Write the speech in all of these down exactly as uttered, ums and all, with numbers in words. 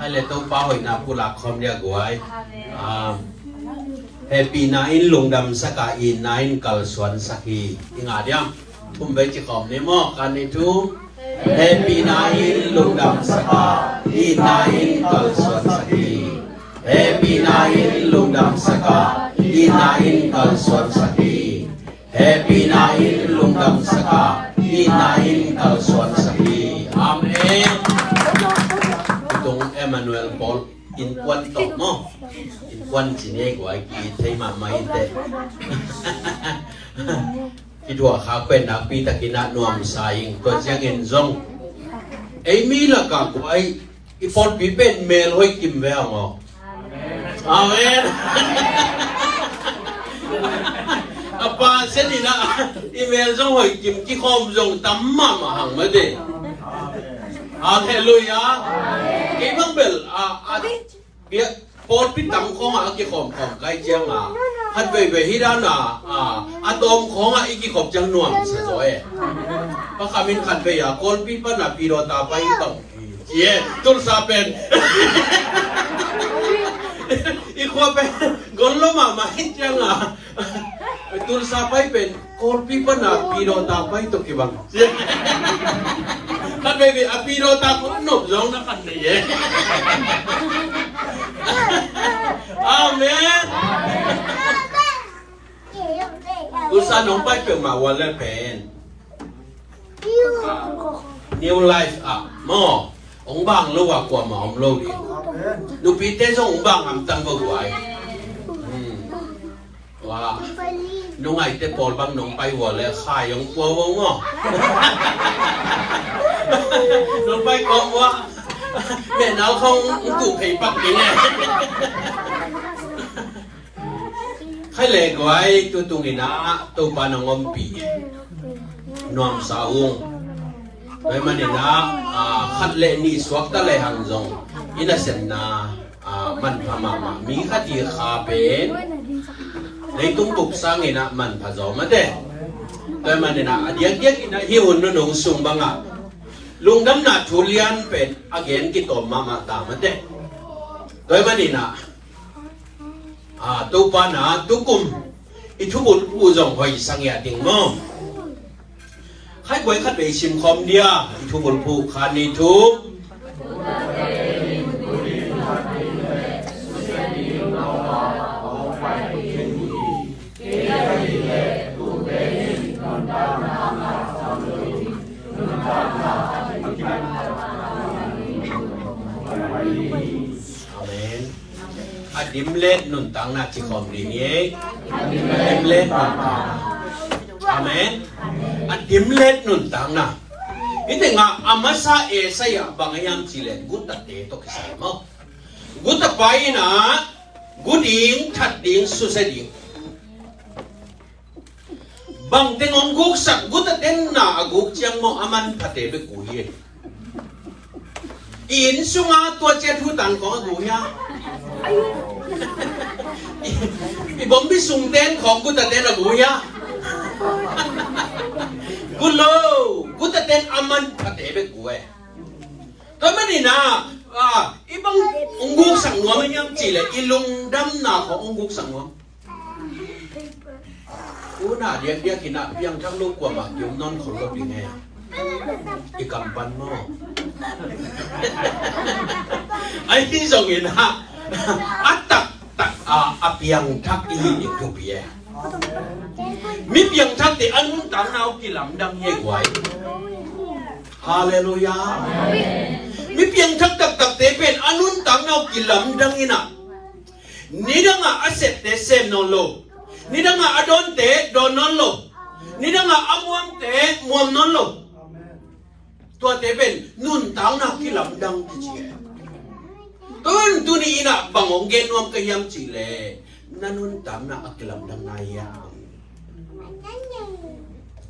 Hai le Topa hoihna pulak khawm dia guai. Amen. Hehpihna in lungdamsak a, itna in kalsuansak hi. I ngah diam? Thum vei ci khawm ni maw? Khat, nih, thum. Hehpihna in lungdamsak a, itna in kalsuansak hi. Hehpihna in lungdamsak a, itna in kalsuansak hi. Hehpihna in lungdamsak a, itna in kalsuansak hi. Amen. Tung Emmanuel Paul innkuan tawh maw? Innkuan ci ni ei guai, ki thei mahmah inteh. Kituah kha pen nakpi takin ah nuamsa ing, tua ciangin zong ei mi lakah guai, i pawlpi pen mel hoih kim ve hang aw. Amen. A pa senin ah i mel zong hoih kim, kikhawm zong tam mahmah hang mate. Halleluiah. Kei bang bel a, a, bia, pawlpi tam khawngah a kikhawm khawm kai ciangah, khat veivei hi dan a, a, a tawm khawngah i kikhop ciang nuamsa zaw e. Pa Kham in khat vei a Kawlpi pana Pidawta pai bang ci e, Tulsa pen. I khua pen gol lo mahmah hi ciangah, Tulsa pai pen Kawlpi pana Pidawta pai tawh kibang. Khat veivei a Pidawta khawng nop zong na khat nei e. Amen. Tulsa nong pai peuhmah uh a le pen New Life ah maw, hong bang lo a kuamah om lo ding. Nupite zong hong bang hamtang va guai. Hmm. Wa, nungaite pawl bang nong pai uh a le khai hong pua uh maw. Nong pai kawm uh a, mehnal khawng hong tuh phei pak ding e. Khai le guai, tu tungin ah Topa nong ompih nuamsa ung. Tua ahih manin ah, ah, khat le nih suakta le hang zong i nasemna, ah, manpha mahmah. Mi khat i kha pen leitung bup sangin ah manpha zaw mate. Tua ahih manin ah a diakdiakin ah hih hun nunung sung bangah lungdamna thu lian pen a gen kitawm mahmah ta mate. Tua ahih manin ah, a, Topa na tukum i thubulphuh zong hoihsak hi a ding maw? Khai guai khat vei sim khawm dia, i thubulphuh khat, nih, thum. Amen. A dim le nuntakna ci khawm ding hi. A dim le nuntakna. Amen. A dim le nuntakna. Hih tengah a masa Isaiah bang a hiam cih leh gutate tawh kisai maw? Guta pai in ah gu ding, that ding, susia ding. Bang teng hong guksak, guta teng na a guk ciang maw, a manphate bek gu hi. I inn sunga tua ciat hutang khawng a gu hia? I, i bombi sung ten khawng guta ten a gu hia? Gu lo, guta ten a manphate bek gu e. Tua manin ah, ah, i bang hong guksak nuam a hiam cih leh i lungdamna khawng hong guksak nuam. Una diakdiak in ah piangthak lo kuamah ki-om nawn khol lo ding e. I kam pan maw? Ahi zongin ah a taktak a, a piangthak i hih ding thupi e. Mi piangthakte a nuntakna uh kilamdang hi e guai. Halleluiah. Mi piangthak taktakte pen a nuntakna uh kilamdang in ah, nidangah a sette sem nawn lo. Nidangah a dawnte dawn nawn lo. Nidangah a muamte muam nawn lo. Tuate pen nuntakna kilamdang kici e. Tua pen tuni in ah bang hong gen nuam ka hiam cih leh, na nuntakna a kilamdang nai hiam?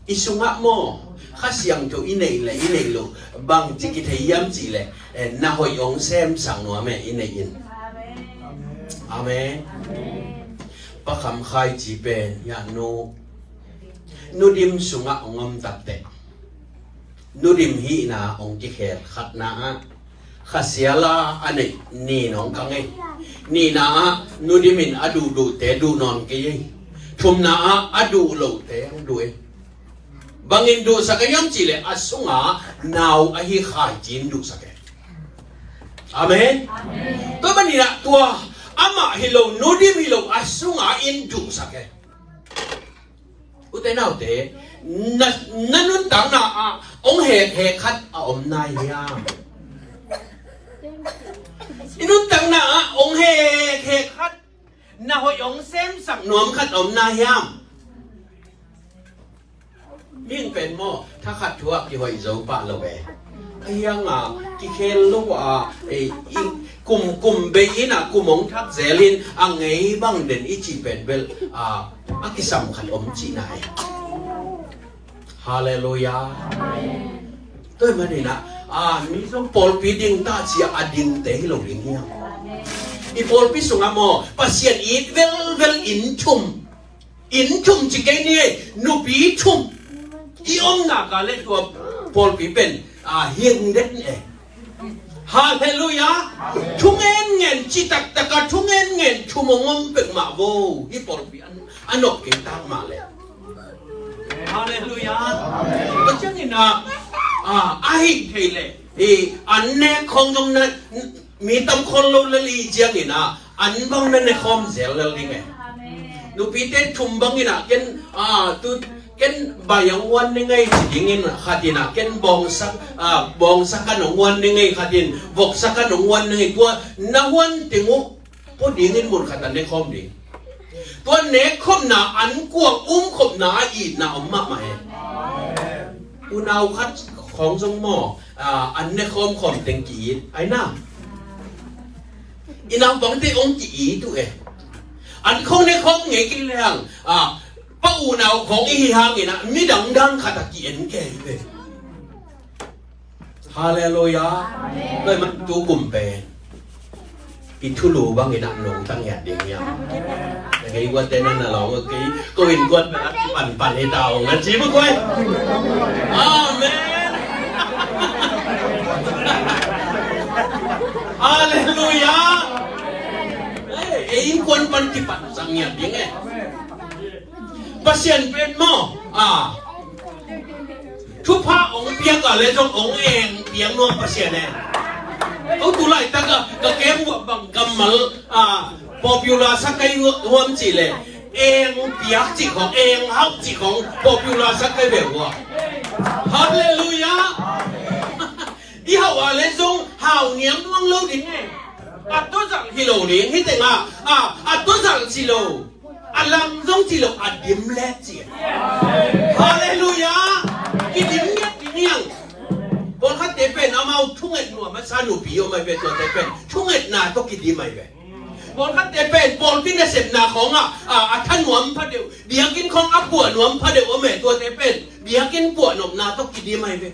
I sungah maw, Kha Siangtho i neih leh i neih loh bangci kithei hiam cih leh, eh, na hoih hong semsak nuam e i neih in. Amen. Pa Kham Khai ci pen, ya nu, nu dim sungah hong om takteh, nu dim hihna hong kikhel khatna ah, Kha sial a a neih nih nong kang ei. Nihna ah Nu Dim in a duhduhte duh nawn kei ei. Thumna ah a duh lote hong duh ei. Bangin duhsak ei hiam cih leh a sunga nau ahi Khai Cin duhsak ei. Amen. Tua bangin ah tua amah hi lo, Nu Dim hi lo, a sunga in duhsak ei. Ute naute, na, na nuntakna ah hong hekhek khat a om na hiam? I nuntakna ah hong hekhek khat, na hoih hong semsak nuam khat a om na hiam? Mihing pen maw, thakhat thu ah kihoih zo pah lo e. A hiang a kikhel lo a, e, i kum, kum bei in a kum hong thak zel in a ngei bang den i cih pen bel, a, a kisam khat om cihna e. Halleluiah. Tua ahih manin a, a, mi zong pawlpi ding ta ci a, a dingte hi lo ding hiam? I pawlpi sungah maw, Pasian it velvel inn thum. Inn thum ci kei ni ei, nupi thum. I omna ka le tua pawlpi pen, a, hiang den e. Halleluiah. Thungen ngen ci taktak a, thungen ngen thum hong om pek mah vo. Hih pawlpi an, a nop kei tak mah le. Halleluiah. Tua ciangin a, a, a hih thei le, i, an nek khong zong na, mi tam khol lo lel i ciangin a, an bang na ne khawm zel lel ding e. Nupite thum bangin a, ken, a, tu, ken bai hong huan ning ei ci dingin khat in a, ken bawngsak, a, bawngsak kan hong huan ning ei khat in, voksak kan hong huan ning ei, tua na huan teng uh pua dingin mun khat a ne khawm ding. Tua nek khopna an kuang um khopna a itna om mahmah e. Unau khat khong zong maw, a, an ne khawm khawm teng ki-it ai na. I naupangte hong ki-it uh e. An khong ne khawm ngei kei leng, a, pa unau khong i hi hangin a, midang dan khat a ki-en kei ve. Halleluiah. Tua ahih man tu kum pen i thulu bangin a nong tangiat ding hiam? Na kei guatte na na lawng uh kei, ko innkuan pen a kipanpan hi ta ung a ci buk uh ai. Amen. Halleluiah. Ei, ei innkuan pan kipan sang ngiat ding e. Pasian pen maw, a, thupha hong piak a le zong hong eng piak nuam Pasian e. Ko tu laitak a ka kem uh a bang kammal, a, popular sak kai nuam cih le, eng piak cih khong, eng hauh cih khong popular sak kai ve uh a. Halleluiah. I hauh a le zong hau niam nuam lo ding e. A tuazalh hi lo ding, hi teng a, a, a tuazalh ci lo. A lam zong ci lo, a dim let ci. Halleluiah. Kidim ngiat ding hiang. Pawlkhatte pen amau thunget nuam a sa nupi om ai ve, tuate pen thungetna tawh kidim ai ve. Pawlkhatte pen pawlpi nasepna khawng ah, a, a thanuam phadeuh, biakinn khawng a puah nuam phadeuh om e, tuate pen biakinn puahnopna tawh kidim ai ve.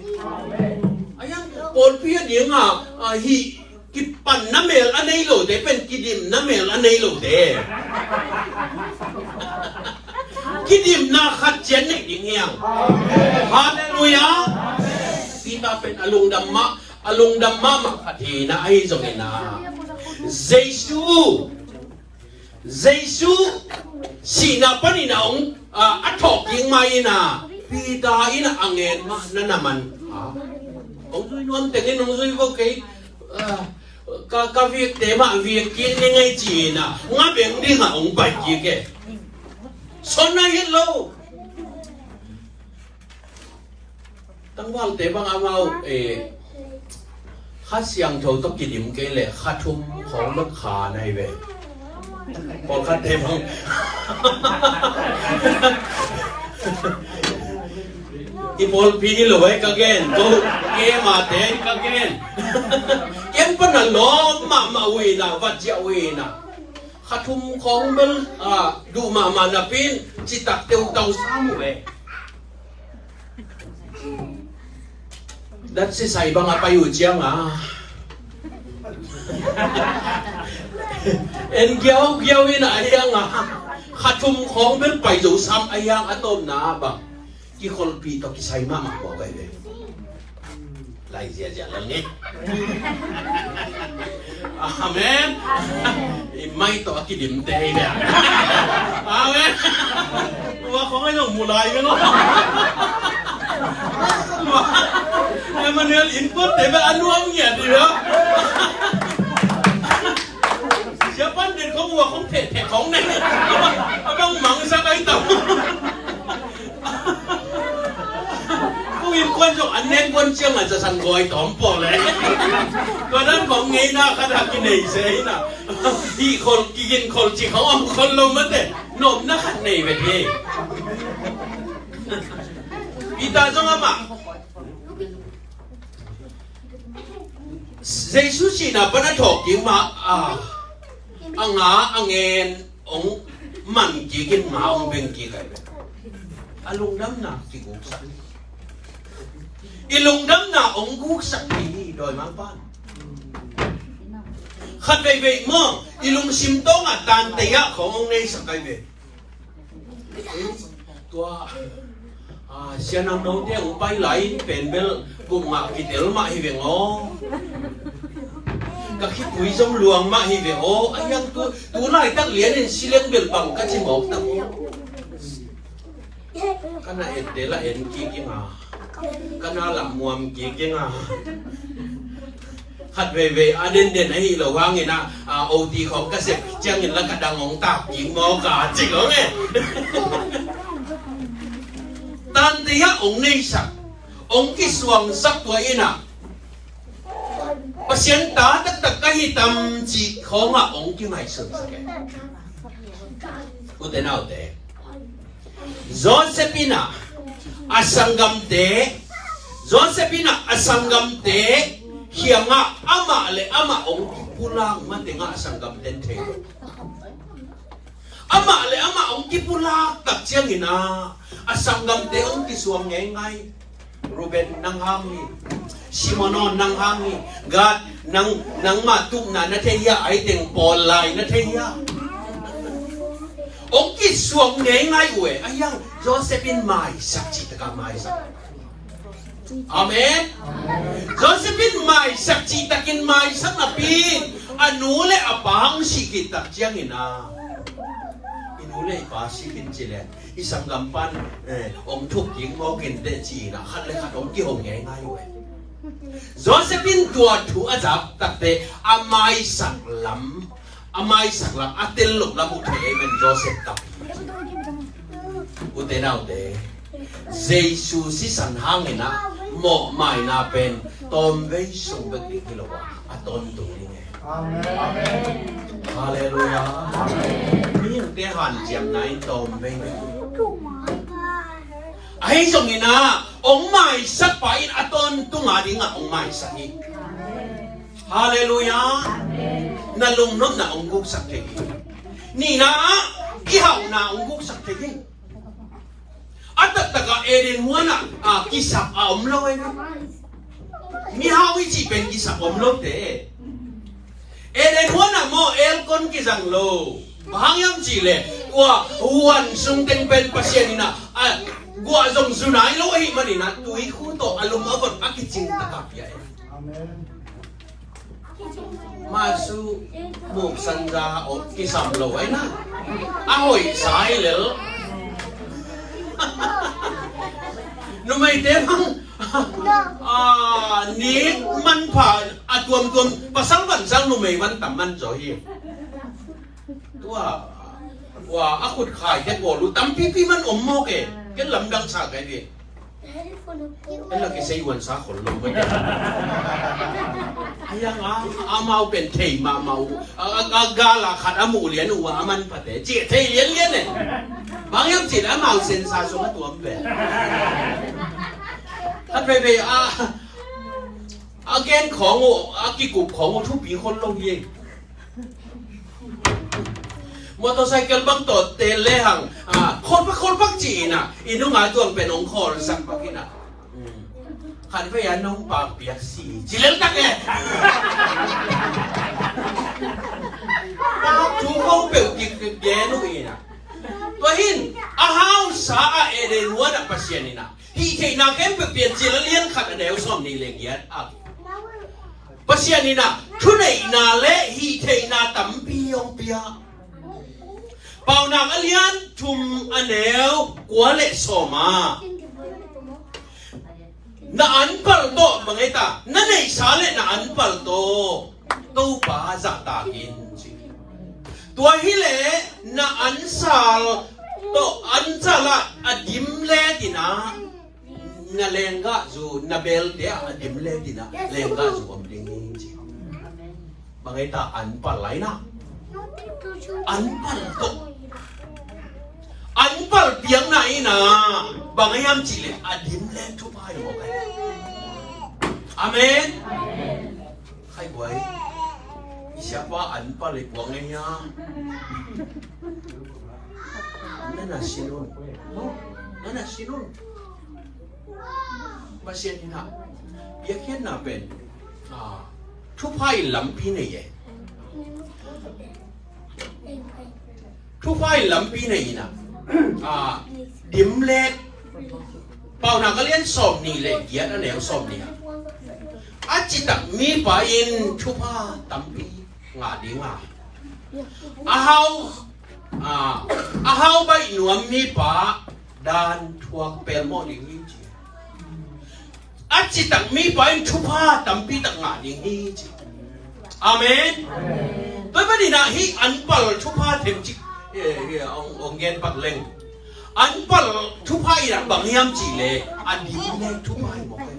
A hiang pawlpi a ding a, a, hih kipanna mel a nei lote pen kidimna mel a nei lote. Kidimna khat ciat nei ding hiang. Halleluiah. Peter pen a lungdam mah, a lungdam mahmah khat hi na, ahi zongin a, Jesu, Jesu sihna panin a hong, a, a thawhkik ma in a, Peter in a, a ngen mah na na man. A, hong zui nuam tengin hong zui vo kei, a, ka, ka vikte mah vikkik ni ngei ci in a, nga beng ding a hong paikik e. Son a hi lo. Tangvalte bang amau, eh, Kha Siangtho tawh kidim kei leh kha thum khawng bek kha nai ve. Pawlkhatte bang i pawlpi hi lo e ka gen, ko kemate ka gen. Kem pan a lawm mahmah uh in a, va ciah uh in a. Kha thum khawng bel, ah, duh mahmah napi in citak teutau sam uh e. Dat sisai bang a pai uh ciang a, en giaugiau in a hiang a, kha thum khawng bel pai zo sam a hiang a tawpna ah bang kikholhpih tawh kisai mahmah mawk ai ve. Ai, ziahziah lel ni. Amen. I mai tawh a kidimte hi ve. Amen. Tua khong ai zong mu lai ve lo. Emmanuel innkuante ve a nuam ngiat hi ve. Siapan den khong ua khong thehtheh khong nei. A bang mangsak ai tau. Ko innkuan zong an nek kuan ciang a zasan gawi tawm pawl le. Tua dan bang ngeina khat a kinei se hi na. Hih khol, kigin khol ci khong om khol lo mate. Nopna khat nei ve hi. Peter zong amah Jesu sihna pan a thawh kik mah a, a nga a ngen hong man kik in nga hong beng kik ai ve. A lungdamna kiguksak. I lungdamna hong guksak kik hi dawimangpa in. Khat veivei maw, i lungsim tawngah tante ah khong hong neisak ai ve. Tua, ah, Sia Nang Note hong pai lai in pen bel gupngah kitel mah hi veng aw. Ka khitui zong luang mah hi veng aw. A hiang tu, tu laitak lian in sileng bel bang ka ci mawk tak aw. Ka na ette la en kik ing a. Ka na lah muam kik ing a. Khat veivei a denden ahi lo hangin a, a, O T khawng ka sep ciangin la ka dang hong tak kik maw ka ci khawng e. Tante ah hong neisak, hong kisuangsak tua in a, Pasian ta taktak ka hi tam cih khawngah hong kingaihsunsak e. Ute naute, Joseph in a, a sanggamte, Joseph in a, a sanggamte kiangah amah le amah hong kipulak matengah a sanggamte in thei lo. Amah le amah hong kipulak tak ciangin a, a sanggamte hong kisuang ngeingai. Reuben, nang hang hi. Simeon, nang hang hi. Gad, nang, nangmah tupna na thei hia, ai teng pawl lai na thei hia. Hong kisuang ngeingai uh e, a hiang Joseph in maisak cih taka maisak. Amen. Joseph in maisak cih takin maisak napi in a nu le a pa hong sih khit tak ciangin a, i nu le i pa sih khit ci le i sanggampa in, eh, hong thuk kik mawk inteh ci-in a khat le khat hong kihong ngeingai uh e. Joseph in tua thu a zak takte a maisak lam, a maisak lam, a tel loh lam uh thei amen Joseph tak. Ute naute, Jesu sisan hangin a mawhmaina pen tawmvei sung bek ding hi lo a, a tawntung ding e. Amen. Halleluiah. Amen. Mihingte hanciamna in tawmvei bek. Ahi zongin a, hong maisak pa in a tawntung a dingah hong maisak hi. Halleluiah. Na lungnopna hong guksak thei hi. Nihna ah i hauhna hong guksak thei hi. A taktak ah Eden huan ah, ah, kisap a om lo e. Mihau i cih pen kisap om lote. Eden huan ah maw aircon kizang lo. Bang hang hiam cih leh tua huan sung teng pen Pasian in a, a guah zong zu nai lo ahih manin a tuikhu tawh a lum a vot a kicing takah pia e. Amen. Masu muksan za a kisam lo ai na. A hoih sa hi lel. Numeite bang, ah, nik manpha a tuamtuam, pasal vansang numei van tam man zaw hi. Tua, tua a khut khai te kawl uh tampipi man om mawk e. Ken lamdang sa kai ve. En la kisei huan sa khol lo mate. Ayang a, amau pen thei mahmah uh. A, a, a gala khat a muh lian uh a manphate. Cih thei lianlian e. Bang hiam cih leh amau sensa sung a tuam ve. Khat veivei a, a gen khawng uh, a kikup khawng uh thupi khol lo hi. Motorcycle bang tawh tel lehang, ah, kholpak kholpak ci-in ah, i nunga tuang pen hong kholsak pak in ah. Hmm. Khat vei a nong pak piak si ci lel tak e. Pak thu khong peuh kik kik gen uh in ah. Tua hin a hausa a Eden huan ah Pasian in ah hih theihna khempeuh piancil a lian khat a neu sawm ni le giat ah Pasian in ah thuneihna le hihtheihna tampi hong pia. Paunak a lian thum a neu kua le sawm ah na anpal tawh bang ei ta, na neihsa le na anpal tawh Topa zahtak in ci. Tua hileh na ansal tawh ansal ah a dim let in ah na lenggah zu, na belte ah a dim let in ah lenggah zu om ding hi ci. Bang ei ta, anpal lai na. Anpal tawh. Anpal piakna in ah bang a hiam cih leh a dim let thupha hi mawk ai. Amen. Khai guai. I siapa anpal i puak ngei hiam? Nana sin un. Nana sin un. Pasian in ah biakpiakna pen thupha in lampi nei e. Thupha in lampi nei in ah dim let, Paunak a lian sawm nih le giat a neu sawm nih ah a citak mipa in thupha tampi ngah ding a, a hau, a, a hau baih nuam mipa dan thuak pelmawh ding hi ci. A citak mipa in thupha tampi tak ngah ding hi ci. Amen. Tua hi panin ah hih anpal thupha themcik, eh, eh, ong, ong gen pak leng. Anpal thupha in ah bang hiam cih leh a dim let thupha hi mawk ai.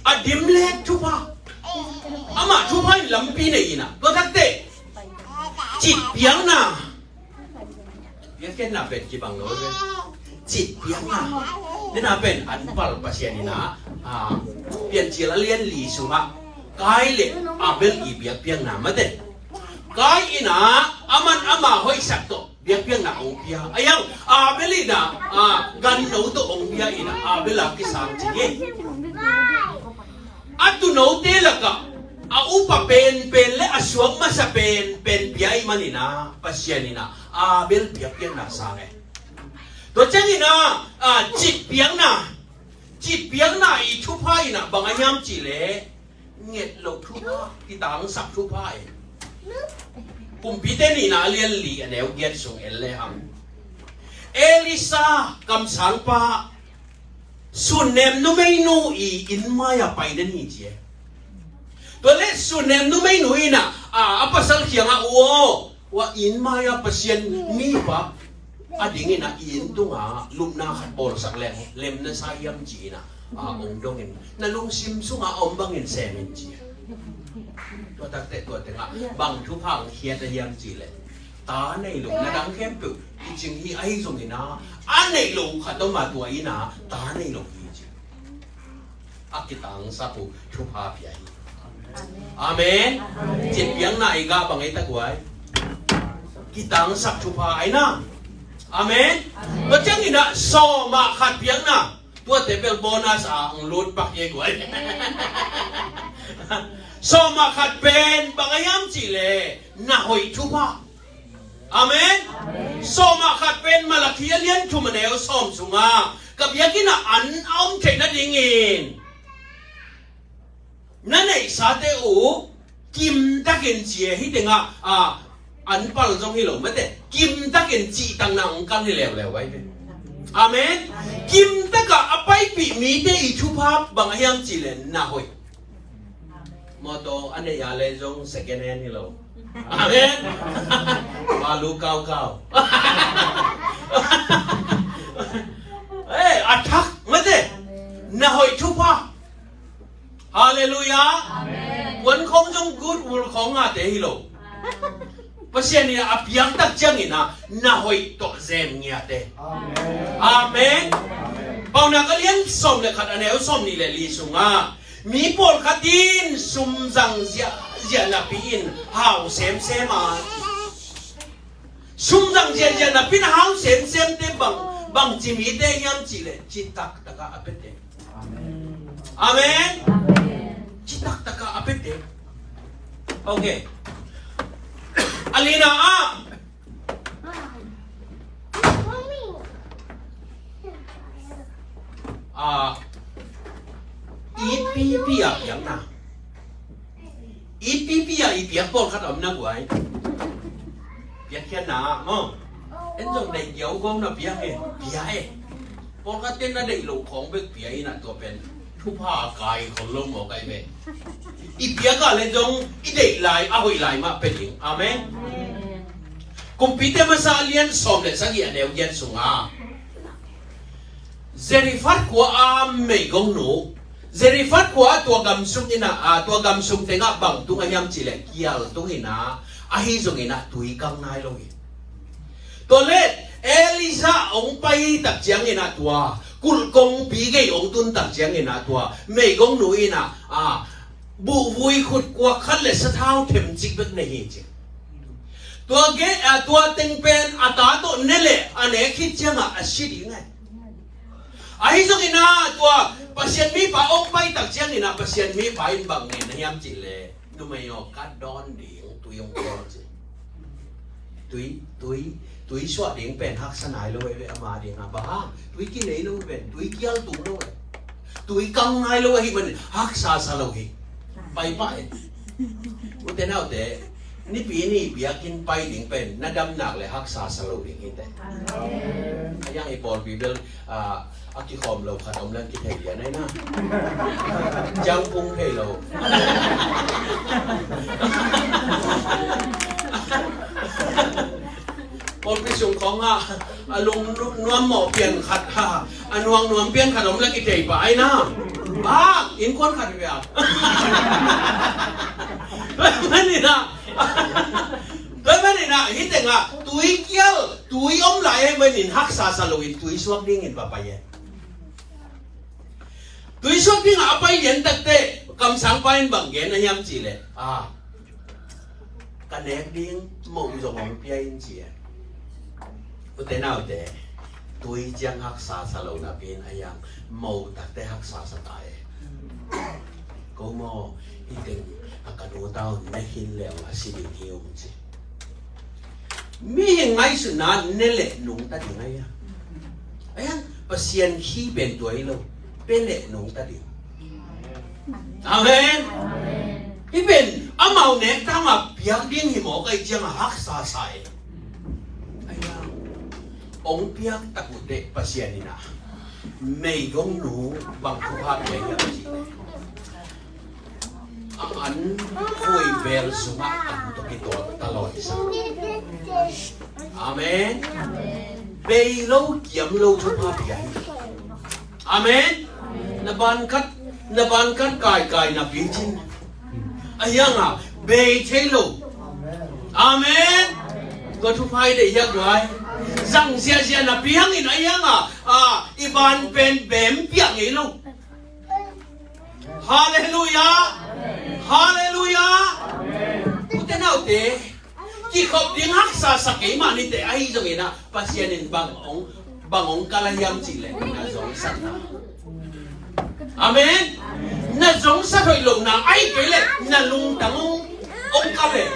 A dim let thupha. Amah thupha in lampi nei in ah tua takte citpiakna. Biakpiakna pen kibang lo ve. Citpiakna. Dena pen anpal Pasian in ah, a, Piancil a lian li sungah Kain le Abel i biakpiakna mate. Kain in ah aman ama hoihsak tawh biakpiakna ong pia. A iang Abel in ah, a, ganno tawh ong pia in ah Abel a kisang ci hi. A tuunote lakah a upa penpen le a suak masa penpen pia ahih manin ah Pasian in ah Abel biakpiakna sang e. Tua ciangin ah, a, citpiakna, citpiakna i thupha in ah bang a hiam cih leh nget loh thupha, kitangsak thupha e. Kumpite nihna a lian li a neu giat sung en le hang. Elisha kamsangpa sunnem numeinu i inn mai-ah pai den hi ci e. Tua leh sunnem numeinu in ah, a, a pasal kiangah, "U aw, ua inn mai-ah Pasian mipa a dingin ah i inn tungah lupna khat bawlsak leng lem na sa hiam?" ci-in ah, a, ong dongin, "Na lungsim sungah a om bangin sem in," ci. Tua takte tua tengah bang thupha ong khiat a hiam cih leh, ta nei lo, na dang khempeuh kicing hi ahi zongin ah, a neih loh khat om a tua in ah ta nei lo hi ci. A kitangsak uh thupha pia hi. Amen. Citpiakna i gah bang ei ta guai? Kitangsak thupha ai na. Amen. Tua ciangin ah sawm ah khat piakna. Tuate bel bonus a ong lut pak hi guai. Sawm ah khat pen bang a hiam cih leh na hoih thupha. Amen. Sawm ah khat pen Malakhi a lian thum a neu sawm sungah ka biakinn ah an a om theih nadingin na neihsate uh kimtakin ci e. Hih tengah, a, anpal zong hi lo mate, kimtakin cihtakna ong kal hi leuleu ai ve. Amen. Kimtakah a paipih mite i thupha bang a hiam cih leh na hoih. Mawtaw a neih a leh zong second hand hi lo. Amen. Balu kaukau. Eh, a thak mate, na hoih thupha. Halleluiah. Amen. Kuan khawng zong Goodwill khawng ngahte hi lo. Pasian in a piak tak ciangin ah na hoih tawh zem ngiat e. Amen. Amen. Paunak a lian sawm le khat a neu sawm nih le li sungah mi pawlkhat in sum zang ziahziah napi in hau semsem a, sum zang ziahziah napi in hau semsemte bang, bangci mite hiam cih leh citak takah a piate. Amen. Amen. Citak takah a piate. Okay. A lina ah, A, i pipi a piakna. I pipi a i piak pawlkhat om na guai. Piakkhiatna ah maw. En zong deih giau gawng na piak e. Pia e. Pawlkhat ten na deih loh khawng bek pia in ah tua pen thupha a kai khol lo maw kai ve. I piak a le zong i deih lai a hoih lai mah pia ding. Amen. Kumpite masa a lian sawm le sagih a neu giat sungah Zarephath khua a meigongnu, Zarephath khua a tua gamsung in ah, a, tua gamsung tengah bang tung a hiam cihleh kial tung in ah, ahi zongin ah tui kang nai lo hi. Tua le Elijah hong pai tak ciangin ah tua kulh kongpi gei hong tun tak ciangin ah tua meigongnu in ah, a, buhvui khut kuak khat le sathau themcik bek nei hi ci. Tua ge, a, tua teng pen a ta tawh ne leh a nek khit ciangah a si ding ai. Ahi zongin ah tua Pasian mipa hong pai tak ciangin ah Pasian mipa in bang ngen a hiam cihleh, numei aw, ka dawn ding tui hong piak ci. Tui, tui, tui suah ding pen haksa nai lo e ve ama ding a, bang hang tui kinei lo e ve, tui kial tung lo e. Tui kang nai lo ahih manin haksa sa lo hi. Pai pah e. Ute naute, Nipi ni biakinn pai ding pen na dam nak le haksa sa lo ding hi teh. Amen. A yang i pawlpi bel, ah, a kikhawm lo khat om leng kithei lian ai na. Ciang pung thei lo. Pawlpi sung khawng ah a lung nu-, nuam mawh pian khat ha, a nuang nuam pian khat om leng kithei pah ai na. Bak, innkuan khat hi pia. Tua manin ah, tua manin ah, hih tengah tui kial, tui om lai ahih manin haksa sa loin tui suak dingin va pai e. Tui suak dingah a pai lian takteh kamsangpa in bang gen a hiam cihleh, a, ka nek ding moh zong hong pia in ci e. Ute naute, tui ciang haksa sa lo napi in a hiang moh takteh haksa sa ta e. Ko maw, hih teng a ka nu ta un ne khin leh a si ding hi ung ci. Mihing ngaihsutna ne leh nungta ding a hiang. A hiang Pasian khi pen tua hi lo, pia leh nungta ding. Amen. Hih pen amau nek tangah piak ding hi mawk ahih ciangah haksa sa e. A hiang hong piak tak uh teh Pasian in ah meigongnu bang thupha pia hiam cih leh, a an khuai bel sungah an tawh kitawl talawi sa. Amen. Bei lo kiam lo thupha pia hi. Amen. Na ban khat, na ban khat kaikai napi cin a hiangah bei thei lo. Amen. Tua thupha i deih hiak guai. Zang ziahziah napi hangin a hiangah, a, i ban pen bem piak ngei lo. Halleluiah. Halleluiah. Ute naute, kikhop ding haksa sa kei mah ni teh, ahi zongin ah Pasian in bang hong, bang hong kal a hiam cih leh na zongsatna. Amen. Na zongsat hoih lohna ahi kei leh na lungtang hong, hong kal e.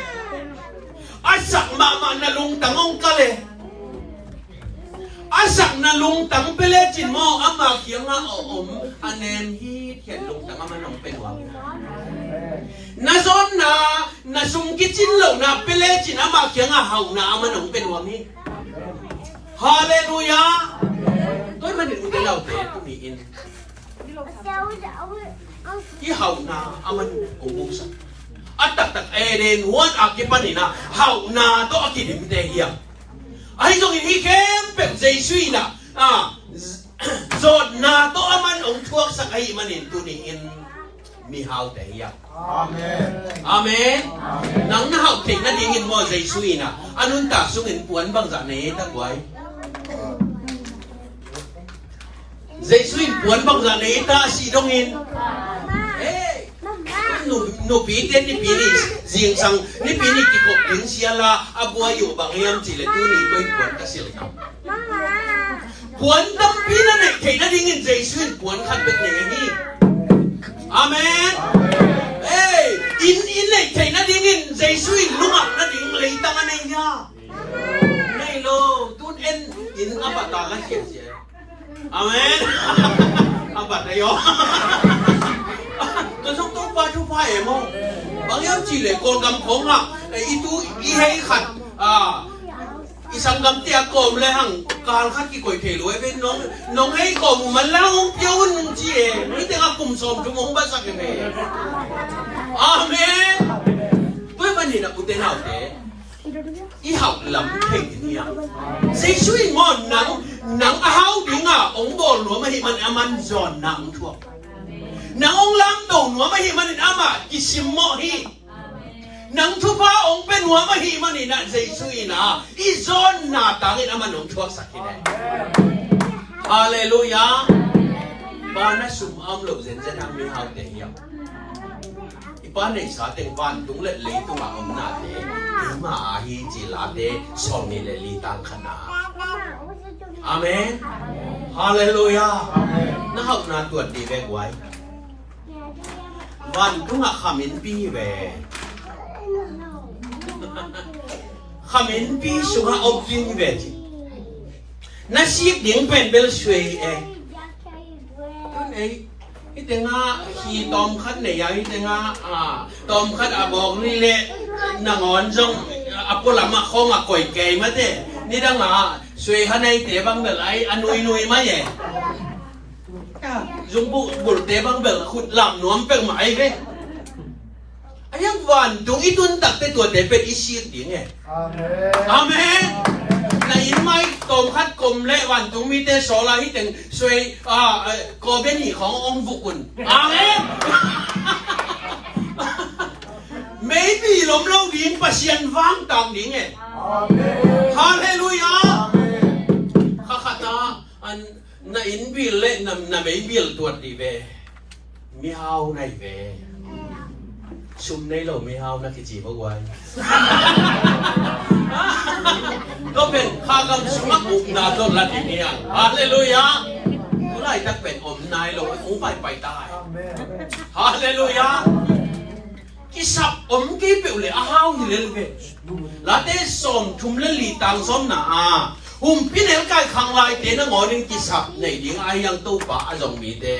A sak mahmah na lungtang hong kal e. A sakna lungtang pia lecin maw, ama kiangah a om a nem hithiat lungtang aman hong pia nuam hi. Na zawnna, na sum kicin lohna pia lecin ama kiangah hauhna aman hong pia nuam hi. Halleluiah. Tua ahih manin ute naute, tuni in i hauhna aman hong musak. A taktak Eden huan a kipanin ah hauhna tawh a kidimte hiam? Ahi zongin hih khempeuh Jesu in ah, a, zawtna tawh aman hong thuaksak ahih manin tuni in mihaute hiam? Amen. Amen. Nang na hauh theih nadingin maw Jesu in ah a nuntak sungin puan bangzah nei ei ta guai? Jesu in puan bangzah nei ei ta a sih dongin? Hey! Nu, nupite Nipi ni zingsang, Nipi ni kikhop ding sial a a buai uh bang hiam cih leh tuni koi puan ka silh tam? Puan tampi na neih theih nadingin Jesu in puan khat bek nei hi. Amen. Hey! Inn, inn neih theih nadingin Jesu in nungak nading leitang a nei hia? Nei lo, tun en in a bata la khian sia. Amen. A Bat na yo. Ka zong Topa thupha e maw. Bang hiam cih leh Kawlgam khawng ah, eh, i tu i hei khat, ah, i sanggamte a kawm le hang kal khat kikoih thei lo e ve. Nong, nong hei kawm uh man le hang hong pia un ci e. Hih teng ah kum sawmthum hong batsak e ve. Amen. Tua ahih manin ah ute naute, i hauh lam thei ding hi hang. Jesu in maw nang, nang a hau ding a hong bawl nuam ahih manin aman zawnna hong thuak. Nang hong lamto nuam ahih manin amah kisimmawh hi. Nang thupha hong pia nuam ahih manin ah Jesu in ah i zawnna tangin aman hong thuaksak hi ne. Halleluiah. Pa na sum a om loh zenzen hang mihaute hi hang. I pa neihsa teng vantung le leitung a omnate eima a hi ci Late sawmnih le li tang khatna. Amen. Halleluiah. Na hauhna tuat dih ve guai. Vantung ah khaminpi hi ve. Khaminpi sungah om ding hi ve ci. Na sik ding pen bel suai e. Tun ei, hih tengah hi tawmkhat nei a, hih tengah, ah, tawmkhat a bawk ni le nangawn zong a pualam ah khawng a koih kei mate. Nidang ah suai kha neite bang bel ai a nuinui mai e. Ah, zungbuh bulte bang bel khut lam nuam peuhmah ai ve. A hiang vantung i tun takte tuate pen i sik ding e. Amen. Amen. Na inn mai tawmkhat kom le vantung mite sawl a hih teng suai, ah, eh, kawben hi khawng hong vuk un. Amen. Maybe lom lo ding Pasian vangtang ding e. Amen. Halleluiah. Amen. Kha khat ah an Na inn bil le na, na mei bil tuat dih ve. Mihau na hi ve. Sum nei lo mihau na kici bawk uai. Tua pen kha gam sungah upna tawh la ding hi hang. Halleluiah. Tu laitak pen om nai lo, hong paipai ta hi. Halleluiah. Kisap om kei peuh le a hau hi lel ve. Late sawmthum le li tang sawmna ah, humpi nelkai khanglaite nangawn in kisap nei ding a hiang Topa a zong mite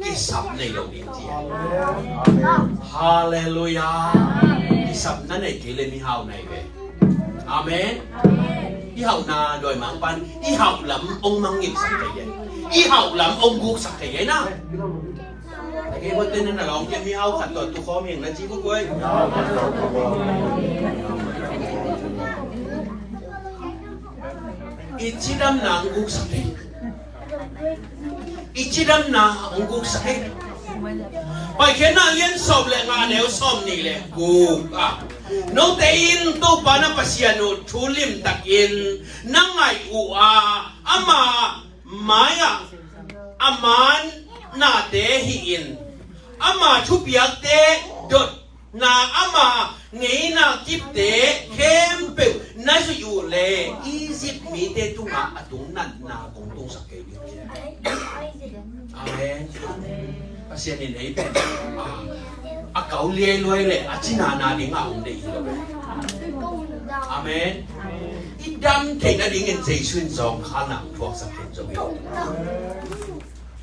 kisap nei lo ding ci. Halleluiah. Kisap na nei kei le mihau na hi ve. Amen. I hauhna dawimangpa'n i hauh lam hong mangngilhsak thei hi. I hauh lam hong guksak thei hi na. Kei bawlte'n na lawng kei mihau khat tawh tukhawm hi ing na ci bawk uai. I cidamna hong guksak hi. I cidamna hong guksak hi. Paikhiatna lian sawm le nga neu sawmnih le guk ah, note in Topa na Pasian uh thu limtakin na ngaih uh a, ama mai-ah a man nate hi-in, ama thupiakte dotna, ama ngeina kipte khempeuh na zuih uh leh Egypt mite tungah a tung natna kong tungsak kei ding. Amen. Pasian in ei pen a kau liailuai le a cinana dingah hong deih hi lo. Amen. I dam theih nadingin Jesu in zawngkhalna hong thuaksak khin zo hi.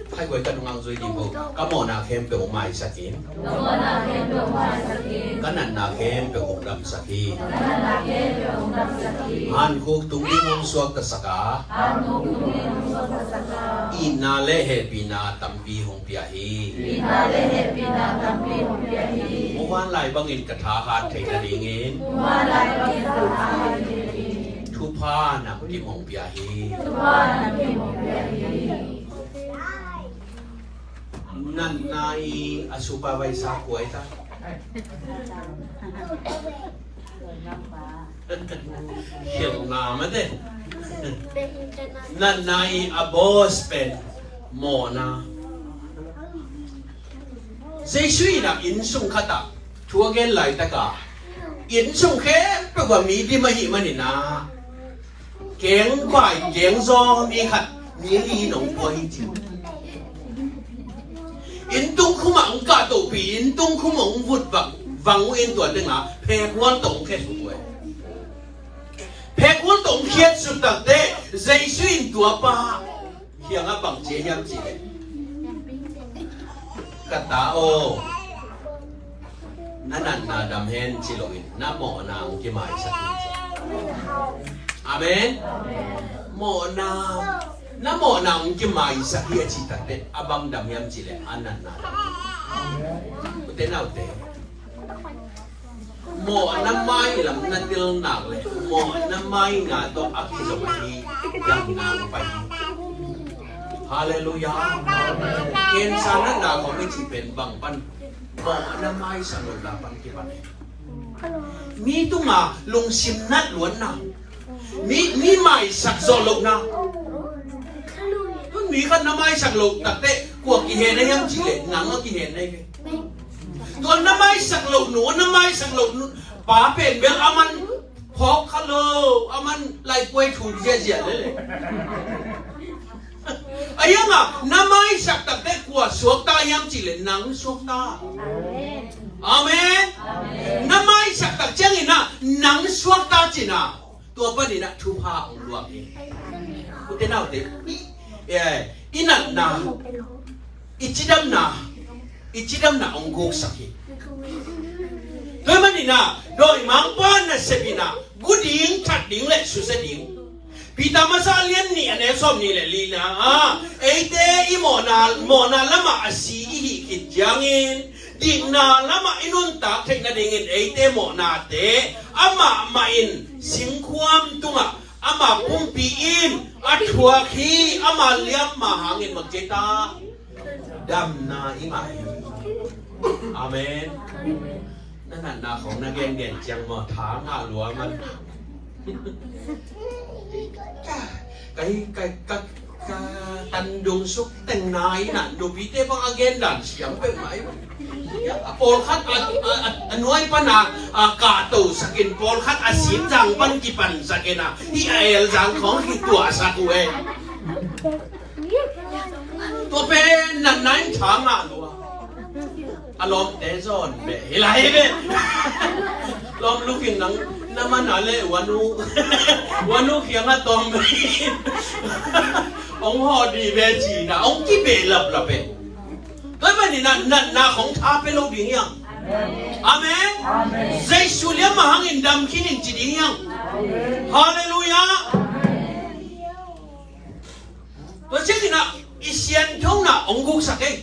Khaiguai ka nungang zui ding ho. Ka mawhna khempeuh hong maisak in. Ka natna khempeuh hong damsak hi. Hankhuk tung ding hong suaktasak a, itna le hehpihna tampi hong pia hi. Hong vanlai bangin ka tha hat theih nadingin thupha namkim hong pia hi. Natna i a supervisor kua hi ta? Khialhna mate. Natna i a boss pen mawhna. Jesu in a innsung khatah thu a gen laitaka, innsung khempeuh ah mi dim ahih manin ah, kengbai kengzaw mi khat mi li in hong pua hi ci. Inntung khum ah hong kahtohpih, inntung khum ah hong vut vang, vang uh in tua tengah phekhual tawh hong khiat uh. Phekhual tawh hong khiat suk takteh Jesu in tua pa kiangah bang ci hiam cih leh, Ka ta aw, na natna dam hen ci loin na mawhna hong kimaisak hi ci. Amen. Mawhna, na mawhna hong kimaisak hi a cih takteh a bang dam hiam cih leh a natna dam hi. Ute naute, mawhna mailam na tel nak leh mawhna mainga tawh a kizom ahi damna hong pai hi. Halleluiah. Cancer natna khawng i cih pen bang pan, mawhna maisak lohna pan kipan hi. Mi tunga lungsim nat luatna, mi, mi maisak zawh lohna. Tun mi khat na maisak loh takteh kua kihen na hiam cih leh nang a kihen na hi ve. Tua na maisak loh nu, na maisak loh nu pa pen bel aman phawk kha lo, aman laipuai thu ziazia lele. A hiang a na maisak takteh kua suakta hiam cih leh nang suakta. Amen. Na maisak tak ciangin ah nang suakta cihna, tua panin ah thupha hong luang hi. Ute naute, i, eh, i natna, i cidamna, i cidamna hong guksak hi. Tua manin ah dawimangpa nasep in ah gu ding, that ding leh susia ding. Peter masa a lian nih a neu sawm nih leh lina ah, eite i mawhna, mawhna lamah a si i hih khit ciangin dikna lamah i nuntak theih nadingin eite mawhnate amah mah in singkhuam tungah ama pumpi in a thuak hi. Ama liamma hangin bang ci ta, damna i ngah hi. Amen. Na natna khawng na gengen ciang maw, tha ngah lua man. Ka hi, ka, ka, ka tandung suk teng nai na, nupite bang a gen dan siam peuhmah hi. A pawlkhat a, a, a, a nuai pan a, a kahto sakin, pawlkhat a sim zang pan kipan sakin a, hi a el zang khawng hi tuah sak uh e. Tua pen natna in tha ngah lua. A lawmte zawn beh hi lai beh. Lawm lukin nang na man a leh wanu, wanu kiangah tawm beh. Hong hawh dih beh cihna hong kibeh laplap beh. Tua manin ah natna khawng tha pia lo ding hiang. Amen. Jesu liamma hangin dam khin in ci ding hiang. Halleluiah. Tua ciangin ah i sianthona hong guksak ei.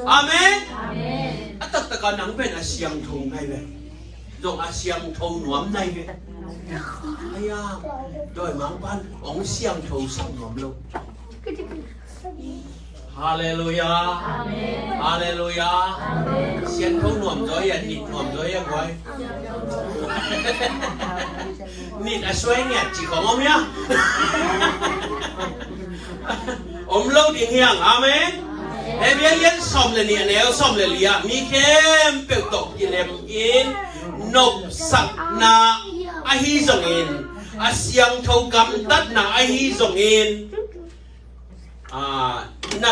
Amen. A taktak a nang pen a siangtho ngai ve. Zong a siangtho nuam nai ve. Aya, dawimangpan hong siangtho sak nuam lo. Halleluiah. Halleluiah. Siangtho nuam zaw ia, nit nuam zaw ia guai. Nit a suai ngiat ci khawng om ia. Om lo ding hiang. Amen. Hebru a lian sawm le nih a neu sawm le li ah, mi khempeuh tawh kilem in nopsakna ahi zongin, a siangtho gamtatna ahi zongin, a, na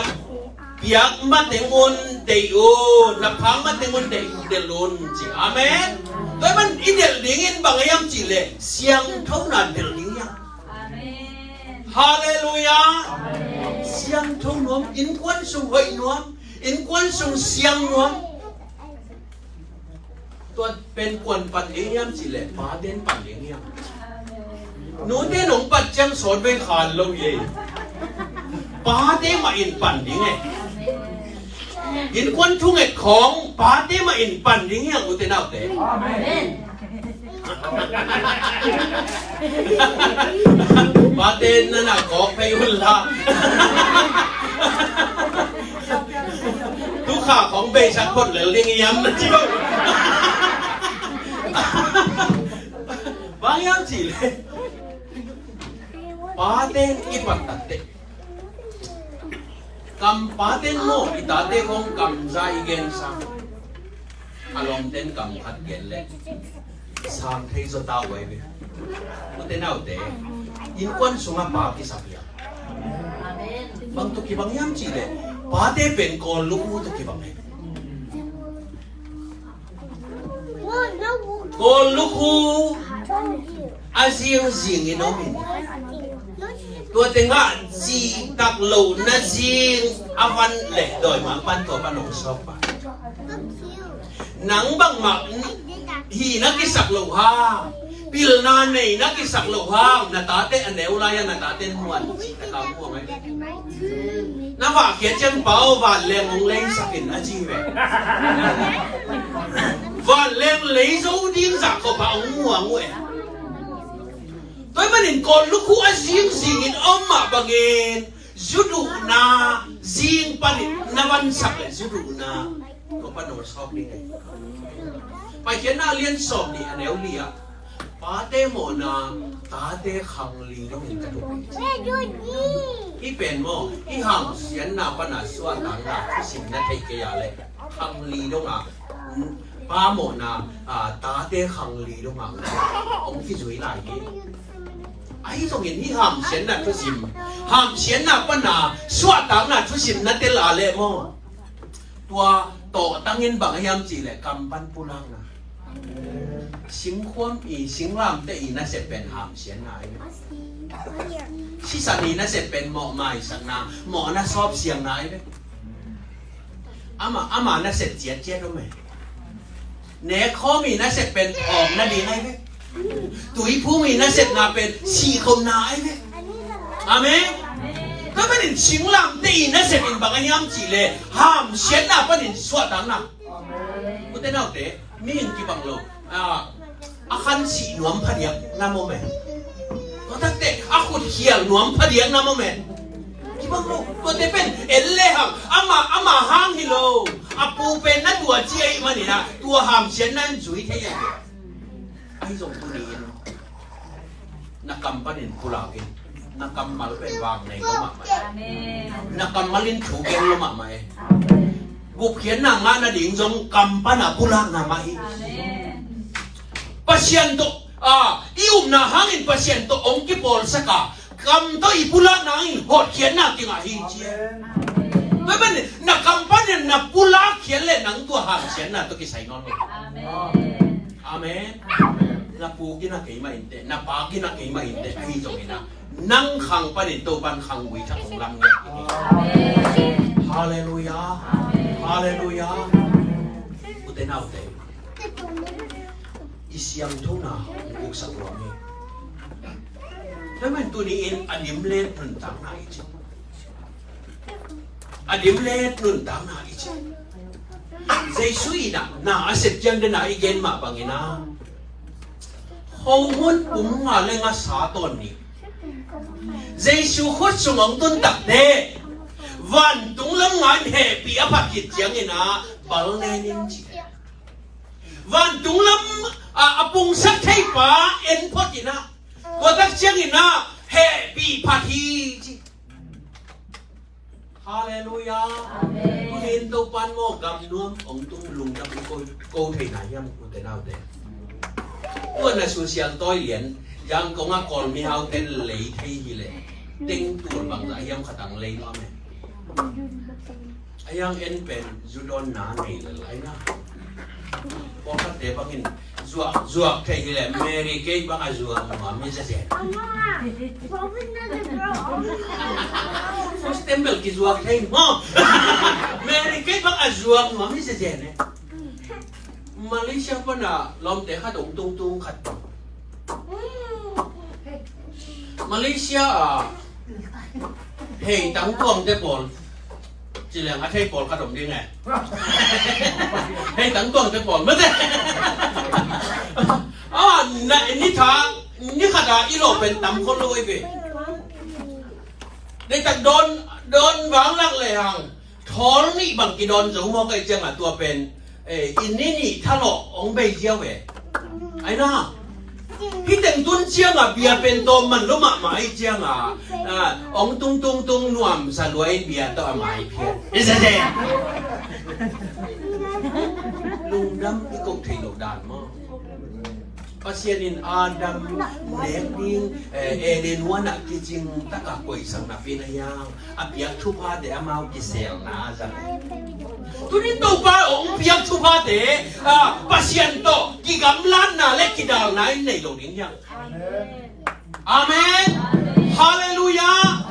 piak mateng un deih un, na phak mateng un deih, delh un ci. Amen. Tua man i delh dingin bang a hiam cih leh siangthona delh ding hiam. Halleluiah. Siangtho nuam, innkuan sung hoih nuam, innkuan sung siang nuam. Tua pen kuan pan ding hiam cih leh pate in pan ding hiam. Nute nong pat ciang sawt vei khan lo hi ei. Pate mah in pan ding e. Innkuan thunget khawng pate mah in pan ding hiam, ute naute. Amen. Pate na na kawk phei un la. Tukha khawng beisak phot lel ding hiam na ci lo. Bang hiam cih leh pate in i pat takteh, kam pate in maw, i tate khawng kam za i gen sang. A lawmte in kam khat gen leh sang thei zaw ta uh ai ve. Ute naute, innkuan sungah pa kisap hiam. Bang tawh kibang hiam cih leh pate pen Kawl lukhu tawh kibang hi. Kawl lukhu a zingzing in om in, tua tengah Cihtak lohna zing a van leh dawimangpa'n tua pan hong sawk pah. Nang bangmah hihna kisak loh hang, pilna neihna kisak loh hang, na tate a neu lai-a na tate'n muan cihtak a muang ahi. Na vahkhia ciang, Pa aw, vanleng hong leisak in, a ci hi ve. Vanleng lei zo ding zah khop ah hong muang uh e. Tua ahih manin Kawl lukhu a zingzing in a om mah bangin, zu duhna zing panin na vansak leh zu duhna tua pan hong sawk ding hi. Paikhiatna a lian sawm nih a neu li ah, pate mawhna tate khangli dongin ka duh hi. Hih pen maw, hih hamsiatna pana suahtakna thusim na theih kei a leh khangli dong a, pa mawhna, a, tate khangli dong a hong kizui lai hi. Ahi zongin hih hamsiatna thusim, hamsiatna pana suahtakna thusim na tel a leh maw, tua tawhtangin bang a hiam cih leh kam pan pulakna. Singkhuam i, singlamteh i nasep pen hamsiatna ahi ve. Sisan i nasep pen mawh maisakna, mawhna sawpsiangna ahi ve. Ama, ama nasep ciatciat om e. Nekhawm i nasep pen thawng nading ahi ve. Tuiphung i nasepna pen sihkhopna ahi ve. Amen. Tua panin singlamteh i nasep in bang a hiam cih leh hamsiatna panin suahtakna. Ute naute, mihing kibang lo. A, a khan sih nuam phadiak na om e. Tua takte a khut khial nuam phadiak na om e. Kibang lo. Tuate pen en lehang, ama, ama hang hi lo, a pu pen na tua ci ahih manin ah, tua hamsiatna in zui thei ahi ve. Ahi zong tuni in na kam panin pulak in. Na kammal pen vang nei lo mahmah e. Amen. Na kammal in thu gen lo mahmah e. Amen. Gupkhiatna ngah nading zong kam pana pulakna mah hi. Amen. Pasian tawh, a, i upna hangin Pasian tawh hong kipawlsak a, kam tawh i pulakna hangin hotkhiatna kingah hi ci e. Amen. Tua ahih manin na kam panin na pulak khial leh nang tua hamsiatna tawh kisai nawn lo. Amen. Amen. Na pu gina kei mah inteh, na pa gina kei mah inteh, ahi zongin ah, nang khang panin Topa'n khanggui thak hong lam ngiat hi. Halleluiah. Halleluiah. Ute naute, i siangthona hong uksak nuam hi. Tua ahih manin tuni in a dim le nuntakna i cih, a dim le nuntakna i cih, Jesu in ah na a sep ciang den a i gen mah bangin ah, khomun pum nga le nga sa tawn nih Jesu khut sung hong tun takte, vantung lam nga in hehpih a phat khit ciangin ah bal nen in ci. Vantung lam a, a pungsak thei pa en phot in ah, tua tak ciangin ah hehpih phat hi ci. Halleluiah. Amen. Tuni in Topa'n maw gam nuam hong tung lungdam i ko, ko thei nai hiam ute naute? Tua na susial tawi lian, Yangon a Kawl mihaute lei thei hi leh, teng tul bangzah hiam khat ang lei nuam e. A hiang en pen zu dawnna nei lel ahi na. Pawlkhatte bangin zuak, zuak thei hi leh Mary Kay bang a zuak nuam hi zazen. First time bel kizuak thei maw. Mary Kay bang a zuak nuam hi zazen e. Malaysia pana lawmte khat hong tungtung khat. Malaysia a hei tangtuangte pawl, ci leng a thei pawl khat om ding e. Hei tangtuangte pawl mate. A, na, ni tha, ni khat a i lawh pen tam khol lo ei ve. Deitak dawn, dawn vang lak lehang thawl nih bang kidawn zo mawk ahih ciangah tua pen, eh, i ni nih thalawh hong bei ziau e. Ahi na, hih teng tun ciangah bia pen tawm man lo mahmah ahih ciangah, ah, hong tung tung tung nuamsa lua in bia tawh a mai phiat. I sa se. Lungdam i koh theih loh dan maw? Pasian in Adam nek ding, eh, Eden huan ah kicing taka koihsak napi na hiang a piak thuphate amau kiselna a zang. Tunin Topa hong piak thuphate, ah, Pasian tawh kigamlatna le kidalna in nei lo ding hiang. Amen. Halleluiah.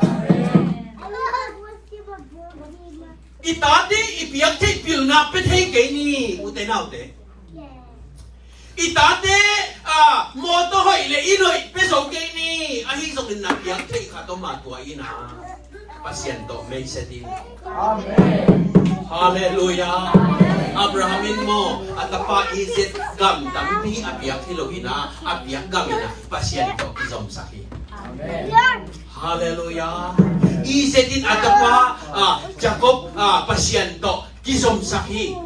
I tate i piak theih pilna pia thei kei ni, ute naute. I tate, a, mawtaw hoih le inn hoih pia zo kei ni. Ahi zongin na piak theih khat om a, tua in a Pasian tawh meiset in. Amen. Halleluiah. Abraham in maw, a tapa Isaac gam tampi a piak hi lo in a, a piak gam in a Pasian tawh kizomsak hi. Amen. Halleluiah. Isaac in a tapa, ah, Jacob, ah, Pasian tawh kizomsak hi.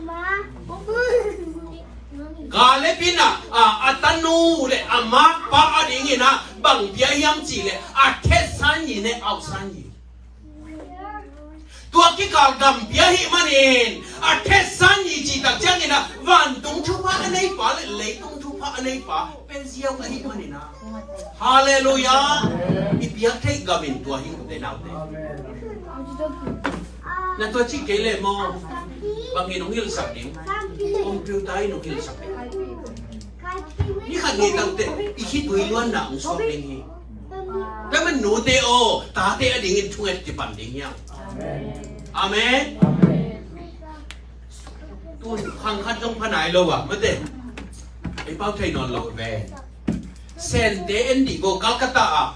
Kaleb in a, ah, a tanu le a makpa a dingin a bang pia hiam cih leh a thetsan ni ne ausan ni. Tua kikal gam pia hi manin a thetsan ni cih tak ciangin a vantung thupha a neipa le leitung thupha a neipa pia ziau ahi manin a. Halleluiah. I piak theih gam in tua hi, ute naute. Na tua cih kei leh maw, bang in hong hilhsak ding? Computer in hong hilhsak ding. Ni khat ni tangte i khitui luanna hong suak ding hi. Tua man nute aw, tate a dingin thunget kipan ding hiam? Amen. Tun khang khat zong pha nai lo a, mate. Ei pau thei nawn lo ve. Sente en dih go, Calcutta ah.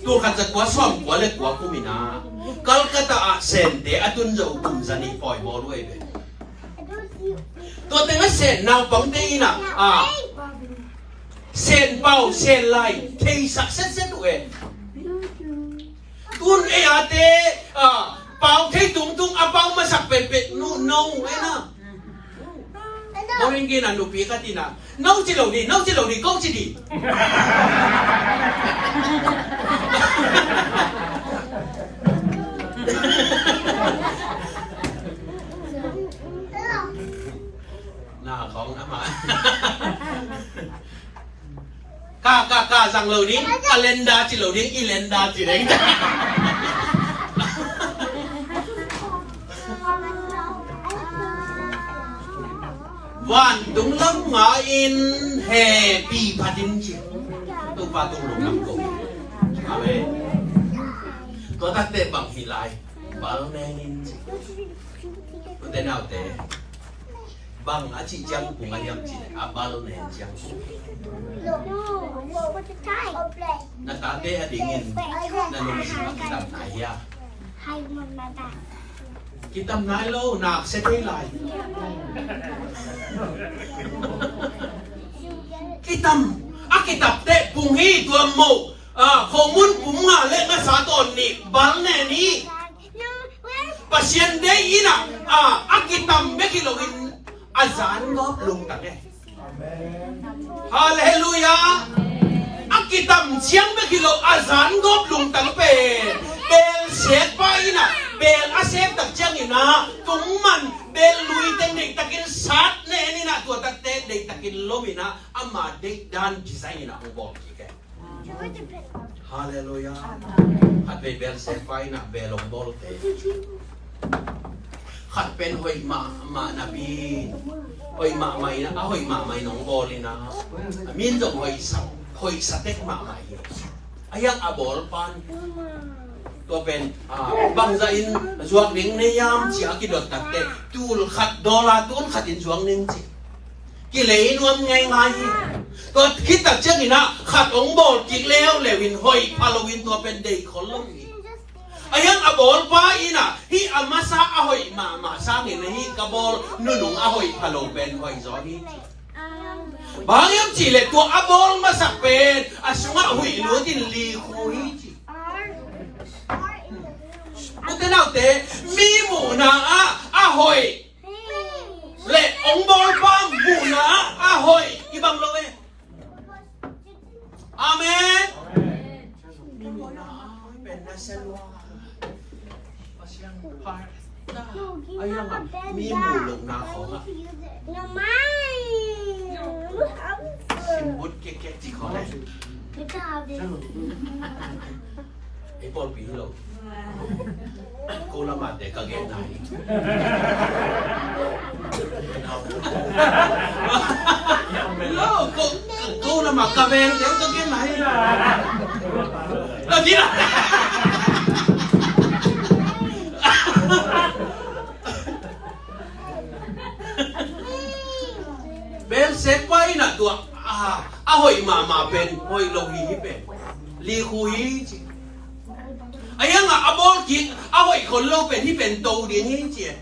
Tul khat za kua sawm kua le kua kum in a, Calcutta ah Sente a tun zo kum za nih pawi bawl uh ei ve. Tua teng a Sen naupangte in a, a, Sen pau, Sen lai theisak setset uh e. Tun ei a te, a, pau thei tungtung a pau masak penpen nu no e na. Boring gina nupi khat in a, no ci lo ni, no ci lo ni, ko ci ni. Na khong ama. Ka, ka, ka zang lo ding, calendar ci lo ding, i lendar ci ding. Vantung lam nga in he pi phatin ci. Topa tung lung lam ko. Amen. Tua takte bang hi lai. Bal nen in ci. Ute naute. Bang a cih ciang kung a hiam cih leh a bal nen ciang kung. Na tate a dingin na lungsim a kitam nai hia? Kitam nai lo, nak sia thei lai. Kitam, a kitap teh kung hi tua mo. Ah, khomun pum nga le nga sa tawn ni bal nen hi. Pasian deih in a, a, a kitam bek hi loin a zan gawp lungtang e. Halleluiah. A kitam ciang bek hi lo a zan gawp lungtang pen bel sekpa in a, bel a sek tak ciangin a tungman bel lui teng deihtakin sat nen in a, tua takte deihtakin lom in a, ama deih dan design in a hong bawl kik e. Halleluiah. Khat vei bel sekpa in a bel hong bawlte. Khat pen hoih mahmah napi. Hoih mahmah in a, a hoih mahmah in hong bawl in a. A min zong hoih sa, hoih sa tek mahmah hi. A hiang a bawl pan. Tua pen, ah, bangzah in zuak ding nei hiam ci a kidot takte. Tul khat dollar, tul khat in zuak ning ci. Kilei nuam ngeingai hi. Tua khit tak ciangin a khat hong bawl kik leuleu in hoih pha loin tua pen deih khol lo hi. A hiang a bawlpa in a hih a masa a hoih mahmah sangin a hih ka bawl nunung a hoih pha lo pen hoih zaw hi ci. Bang hiam cih leh tua a bawl masak pen a sungah huih lut in likhu hi ci. Ute naute, mi muhna ah a hoih le hong bawlpa muhna ah a hoih kibang lo e. Amen. Mi muhna ah a hoih pen na sia lua. Pasian phat. A hiang a mi muh lohna khawng ah simbut kekek ci khawng e. Ei pawlpi hi lo. Ko lamah te ka gen nai. Lo, ko, ko lamah ka veng te ka gen nai. A dina. Ahi na tua, a, a hoih mahmah pen hoih lo hi, hi pen likhu hi ci. A hiangah a bawl kik a hoih khol lo pen hi pen to ding hi ci.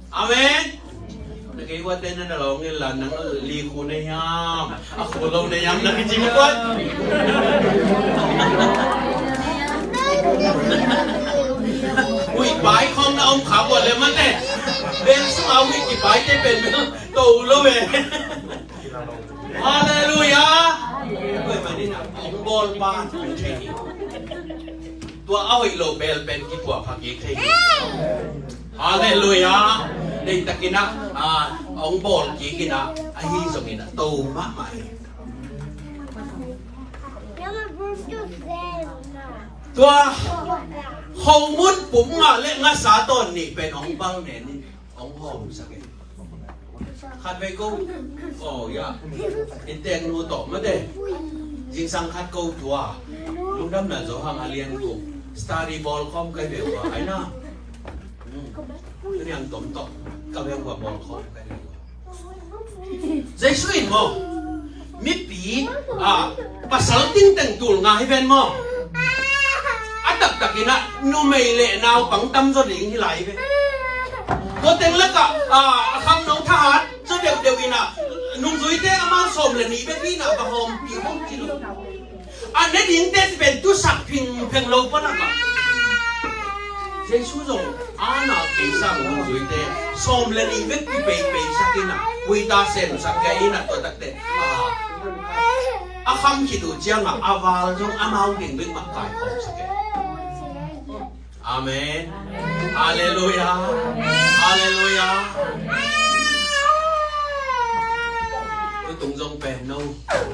Amen. Na kei ua te na na lawng in la nang likhu na hiam, a khu lo na hiam na kici kuat. Ui pai khong na om kha kuat le man te. Bel sung a ui ki pai te pen bel to lo ve. Halleluia. Ui mani na ong bawl pa thei hi. Tua a hoih lo bel pen kipuah pha kik thei hi. Halleluia. Deihtakin ah, ah, hong bawl kik in ah, ahi zongin ah to mahmah hi. Tua khomun pum nga le ngasa tawn nih pen hong bal nen in hong hawmsak in. Khat vei ko. Oh ya. Inntek nu tawh mate. Zingsang khat ko tua. Lungdam na zo hang a lian ko. Study bawl khawm kai ve ua ai na. Hmm. Tuniang tom tawh ka ve ua bawl khawm kai ve ua. Jesu in maw, mipi, ah, pasal tingteng tul nga hi ven maw. A taktakin ah numei le naupang tamzaw ding hi lai hi ven. Tua teng lakah, ah, a khangno thahat zaw deuhdeuh in ah nungzuite amau sawm le nih bek in ah va hawmpi hawm ci lo. A ne dingte pen tusak phingpheng lo pan a ka. Jesu zong a na kei sang nungzuite sawm le nih bek kipeipeisak in a, kuita semsak kei in a, tua takte a, a kham khit uh ciangah a val zong amau ding bek mah kaikhawmsak kei. Amen. Halleluia. Halleluia. Tutung zong pen no,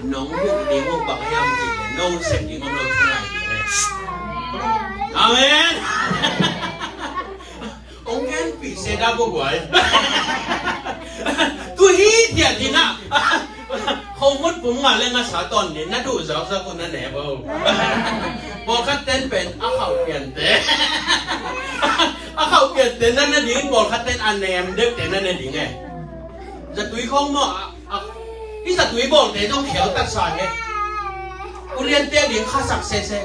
nong buk ding uh bang hiam cih leh no sep ding om lo, thu ngai ding eh. Amen. Ong genpih se da buai. Tu hi thiat hi na. Khomun pum nga le ngasa tawn nih na duh zawkzawk uh na ne bo. Pawlkhat ten pen a khauh piante. A khauh piante na ne ding, pawlkhat ten a nem deuhte na ne ding eh. Zatui khawng maw, a, a, i zatui bawlte zong khel taksa eh. Uliante ding khasak sese.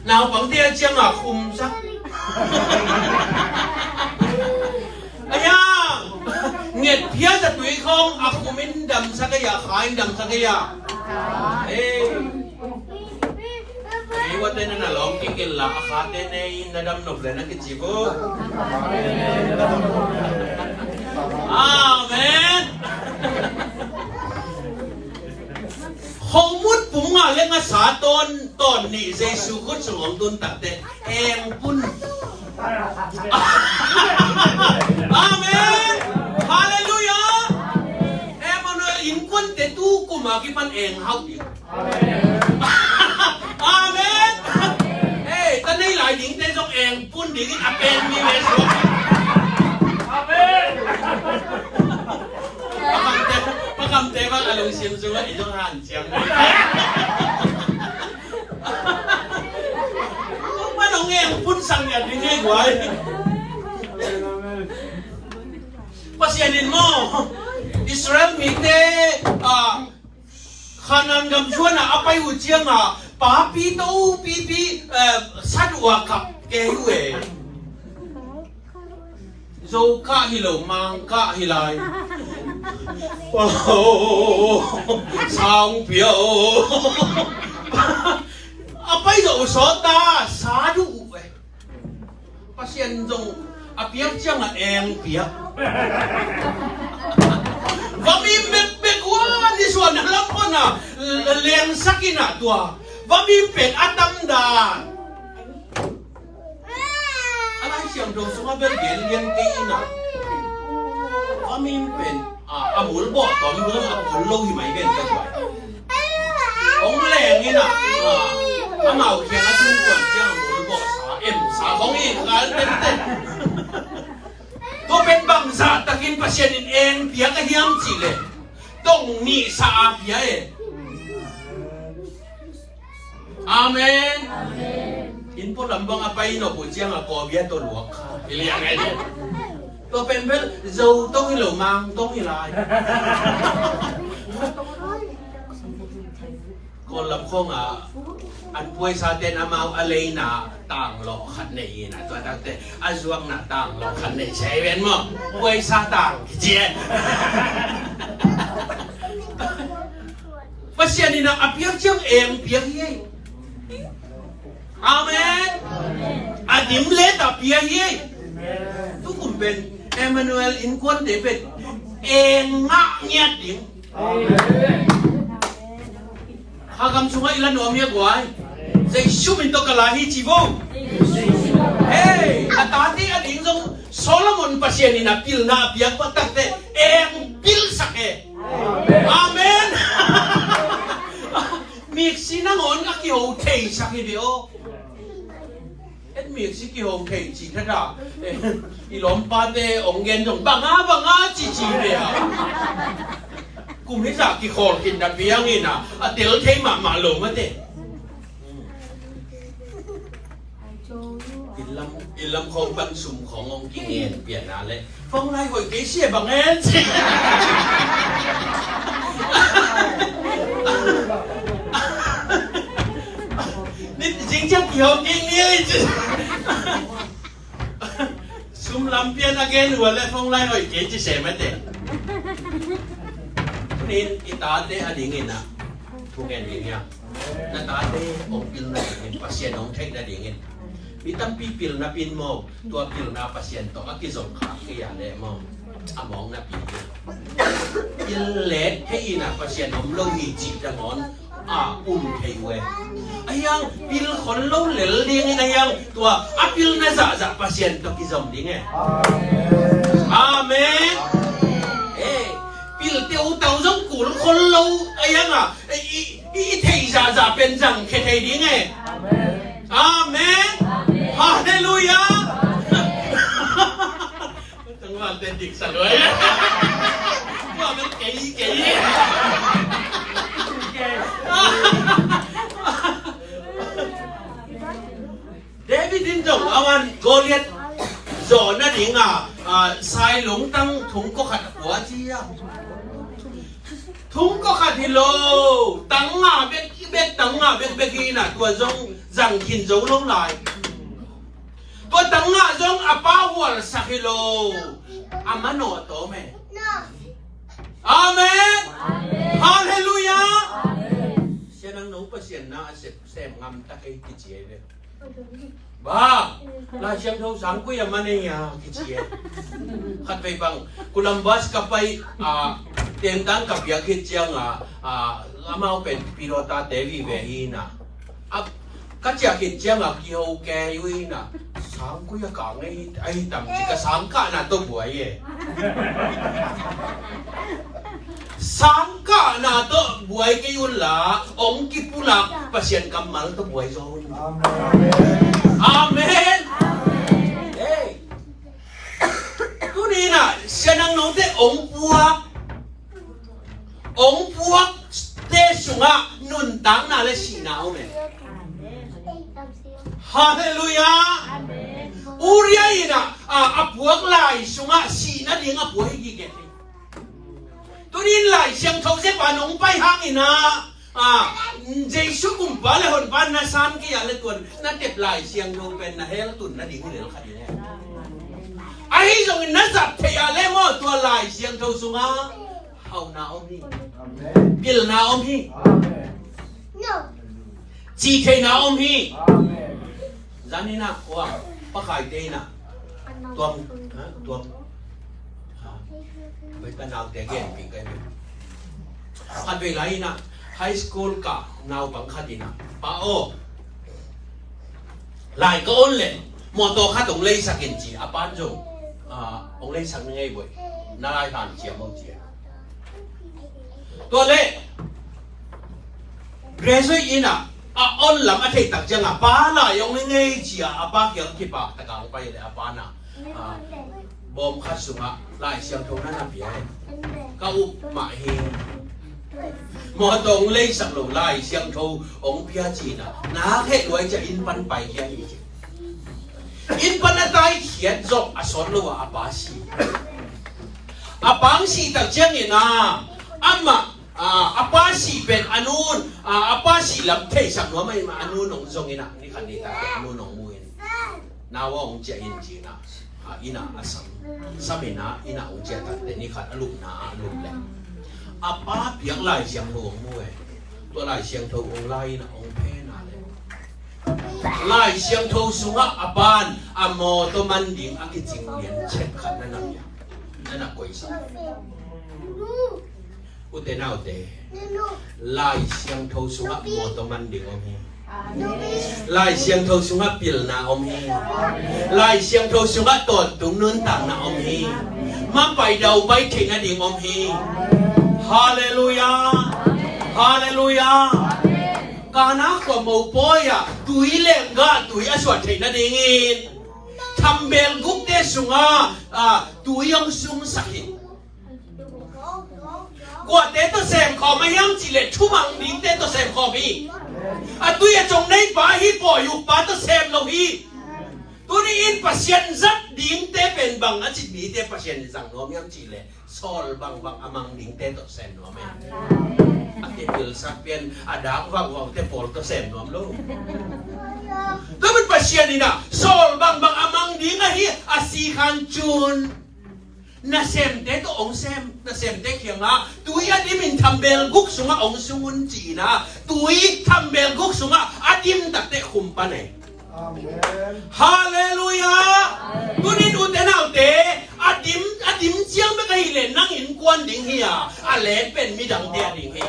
Naupangte a ciangah khumsak. Aia, ngetphia zatui khawng a khumin damsak ei a, khain damsak ei a. Ei. Ei, wate na na lawng kikil la, a khate nei na dam nop le na kici ko. Amen. Khomun pum nga le ngasa tawn, tawn nih Jesu khut sung hong tun takte eng pun. Amen. Halleluia. Emmanuel innkuante tu kum a kipan eng hauh ding. Amen. Ei, ta nei lai dingte zong eng pun dingin a pen mi ve suak. Amen. Pakamte, pakamte bang a lungsim sungah i zong hanciam. Manong eng pun sang ya ding ei guai. Pasian in maw, Israel mite, ah, Khanaan gam zuan a a pai uh ciangah papi topipi, eh, sat uh a kap kei uh e. Zo kah hi lo, Mang kah hi lai. Oh, sang pia oh. A pai zo sawt ta, sa duh uh e. Pasian zong a piak ciangah eng piak. Vamim bekbek ua nisuan a lam pana lengsak in a tua vamim pen a tamdan. A Lai Siangtho sungah bel gen lian kei in a, vamim pen a, a mul bawh tawm hong a kun lo hi mai ven ka tuai. Hong leng in a, a, amau kiang a tung kuan ciang a mul bawh sa em sa khong i kal tenten. Tua pen bangzah takin Pasian in eng piak a hiam cih leh tong nih sa a pia e. Amen. Amen. Inn pualam bang a pai nop uh ciang a kawbia tawh luak kha. I liang ai. Tua pen bel Zo tong hi lo, Mang tong hi lai. Kawl lam khawngah an puaisate'n amau a leina tanglawh khat nei hi na, tua takte a zuakna tanglawh khat nei sia hi ven maw. Puaisa tang kici e. Pasian in a piak ciang eng piak hi. Amen. A dim le ta pia hi. Tukum pen Emmanuel innkuante pen eng ngah ngiat ding. Kha gam sungah i la nuam hi a guai. Jesu min tawh ka la hi ci vo. Hei, a tate a ding zong Solomon Pasian in a pilna a piak pa takte eng pilsak e. Amen. Miksi nangawn a kiho theisak hi ve aw. Et miksi kiho thei ci thata. Eh, i lawmpate ong gen zong banga banga ci ci ve a. Kum hi zah kikhawl khin na piang in a, a tel thei mahmah lo mate. Inn lam, inn lam khawng pan sum khawng hong kingen pian a leh, "Phone line hoih kei sia bang en?" Ni zing ciang kihawm ding ni ei ci. Sum lam pian a gen uh a leh phone line hoih kei ci se mate. Tunin i tate a dingin a thu ngen ding hiam? Na tate hong pilna dingin, Pasian hong theihna dingin. Mi tampi pilna pin maw, tua pilna Pasian tawh a kizom khak kei a leh maw, a mawkna pi. Pil let thei in a Pasian om lo hi cih nangawn a um thei uh e. A hiang pil khol lo lel dingin a hiang tua a pilna zahzah Pasian tawh kizom ding e. Amen. Eh, pil teutau zong kul khol lo a hiang a, eh, i I, i theih zahzah pen zang khia thei ding e. Amen. Halleluiah. Tangvalte dik sa luai. Tua bel kei, kei. David in zong a van Goliath zawh nading a, a, sai lungtang thungkaw khat a pua ci a. Thungkaw khat hi lo, tang nga bek, bek tang nga bek bek hi na, tua zong zang khin zo lo lai. Tua tang nga zong a pa hualsak hi lo, a manawh a tawm e. Amen. Halleluiah. Sianang no Pasian na a sep sem ngam ta kei kici e ve. Ba, Lai Siangtho sangkui a man ei a kici e. Khatvei bang Columbus ka pai a, tengtang ka piak khit ciang a, a, amau pen pilawta te vive hi na. A, ka ciah khit ciang a kiho kei uh hi na. Sangkui a kah ngei ahi tam ci ka sangkahna tawh buai e. Sangkahna tawh buai kei unla, hong kipulak Pasian kammal tawh buai zaw un. Amen. Amen. Hey. Tuni in a, sianang note hong puak, hong puakte sungah nuntakna le sihna om e. Halleluiah. Uriah in a, a, a puak lai sungah sihna ding a puak hi gige hi. Tunin Lai Siangtho zepa nong pai hangin a, a, Jesu kumpa le honpa na san kei a le tuan na tep Lai Siangtho pen na hell tun nading hi lel kha ding e. Ahi zongin na zat thei a le maw, tua Lai Siangtho sungah hauhna om hi. Pilna om hi. Cihtheihna om hi. Zanin a, ua, Pa Khai te in a, tuam, ha, tuam. Ha. Bai ta naute gen pi kai pi. Khatvei lai in a, high school kah naupang khat in a, "Pa aw, lai ka on le mawtaw khat hong leisak in," ci. A pan zong, a, "Hong leisak na ngei boi, na lai han ciam aw," ci. Tua le, graduate in a, a on lam a theih tak ciang a, "Pa, lai hong ngei," ci a, a pa kiang kipak tak a hong pai le a pa na, a, bawm khat sungah Lai Siangtho na na pia e. Ka up mah hi. Mawtaw hong leisak lo, Lai Siangtho hong pia ci in a, na heh luai ciah inn pan pai khia hi ci. Inn pan a taikhiat zawh a sawt lo a, a pa si. A pa hong sih tak ciangin ah, amah, ah, a pa sih pen a nu, ah, a pa sih lam theisak nuam ahih manin a nu hong zong in ah, ni khat ni tak a nu hong mu in, "Nau aw," hong ciah in ci in ah, ah, inn ah a sam. Sam in ah, inn ah hong ciah tak teh ni khat a lupna ah a lup leh, a pa piak Lai Siangtho hong mu e. Tua Lai Siangtho hong la in ah hong phen a leh, Lai Siangtho sungah a pa'n a mawtaw man ding a kicing lian chet khat na na pia, na na koihsak. Ute naute, Lai Siangtho sungah mawtaw man ding om hi. Lai Siangtho sungah pilna om hi. Lai Siangtho sungah tawntung nuntakna om hi. Mapai daupai theih nading om hi. Halleluiah. Halleluiah. Kana khua mopawi ah tui lenggah tui a suah theih nadingin thambel gukte sungah, ah, tui hong sungsak hi. Kuate tawh semkhawm a hiam cihleh thumang dingte tawh semkhawm hi. A tui a cong neipa hi, pawi ukpa tawh sem lo hi. Tuni in Pasian zat dingte pen bang a cih mite Pasian in zang nuam hiam cihleh sawl bangbang a mang dingte tawh sem nuam e. A kipilsak pian a dak vauvaute pawl tawh sem nuam lo. Tua pen Pasian in ah sawl bangbang a mang ding ahi a si khan cun nasemte tawh hong sem, nasemte kiangah tui a dimin thambel guk sungah hong sung un ci in ah, tui thambel guk sungah a dim takteh khum pan e. Amen. Halleluiah. Tunin ute naute, a dim, a dim ciang bek ahih leh nang innkuan ding hi a, a let pen midangte a ding hi.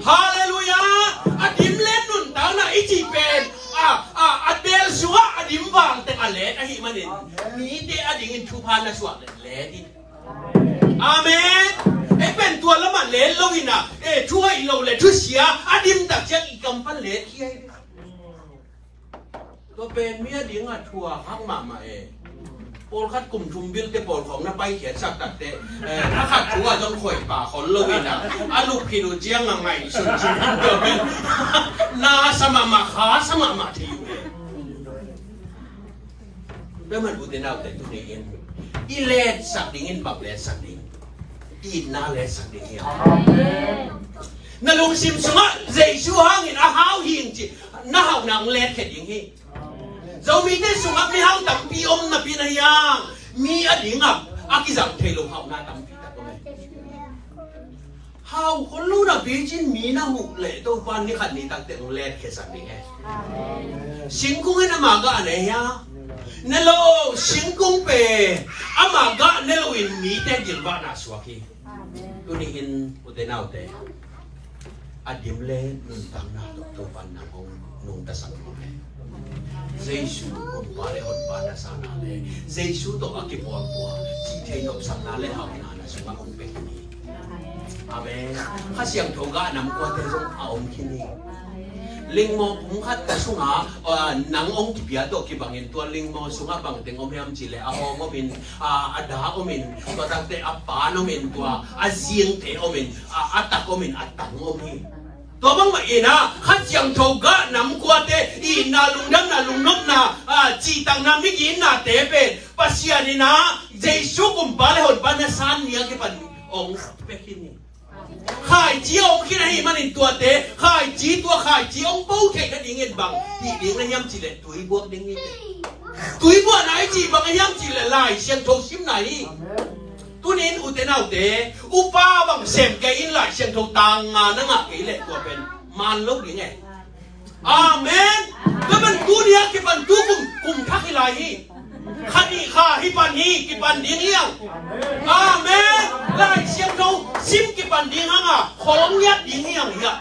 Halleluiah. A dim let nuntakna i cih pen, a, a, a bel sungah a dim vang teng a let ahih manin mite a dingin thupha na suah leh let in. Amen. Ei pen tua lamah let lo in ah, eh, thu hoih lo le thusia a dim tak ciang i kam pan let hi ai. Tua pen mi a dingah thu a hak mahmah e. Pawlkhat kum thum bilte pawlkhawng na paikhiatsak takteh, eh, a khat thu a zong khoih pah khol lo in ah, a lup khit uh ciang a ngaihsun cin tua pen na sa mahmah, kha sa mahmah thei uh e. Tua man ute naute, tuni in i letsak dingin bang letsak ding? Itna letsak ding hi a. Na lungsim sungah Jesu hangin a hau hi ing ci, na hauhna hong letkhia ding hi. Zomite sungah mihau tampi om napi na hiang, mi a dingah a kizang thei lo hauhna tampi tak om e. Hau khol lo napi cin mi na huh leh Topa ni khat ni takteh hong letkhiasak ding e. Singkung in ama gah a nei hia? Ne lo, singkung pen ama gah ne loin mite gilvahna suak hi. Tuni in ute naute, a dim le nuntakna tawh Topa nang hong nungtasak nuam e. Jesu Kumpa le Honpa na sa na le, Jesu tawh a kipawlpua cih thei nopsakna le hauhna na sungah hong pia khin hi. Amen. Kha Siangtho gah nam kuate zong a om khin hi. Lingmaw pum khat ka sungah, ah, nang hong kipia tawh kibangin tua lingmaw sungah bangteng om hiam cihleh a hawm omin, ah, a dak omin, tua takteh a pan omin, tua a zingte omin, ah, a tak omin, a tang om hi. Tua bangmah in ah, Kha Siangtho gah nam kuate itna, lungdamna, lungnopna, ah, cihtakna, miginnate pen Pasian in ah Jesu Kumpa le Honpa na san ni a kipan hong pia khin hi. Khaici a om khin ahih manin tuate khaici, tua khaici hong po theih nadingin bang hih ding na hiam cihleh tui buak ding hi. Tui buakna i cih bang a hiam cihleh Lai Siangtho simna hi. Tunin ute naute, upa bang sem kei in Lai Siangtho tang nga na ngah kei leh tua pen man lo ding e. Amen. Tua pen tuni a kipan tu kum, kum thak hi lai hi. Kha nih kha hi pan hi, kipan ding hi ang. Amen. Lai Siangtho sim kipan ding hang a, khol hong ngiat ding hi ang hi a.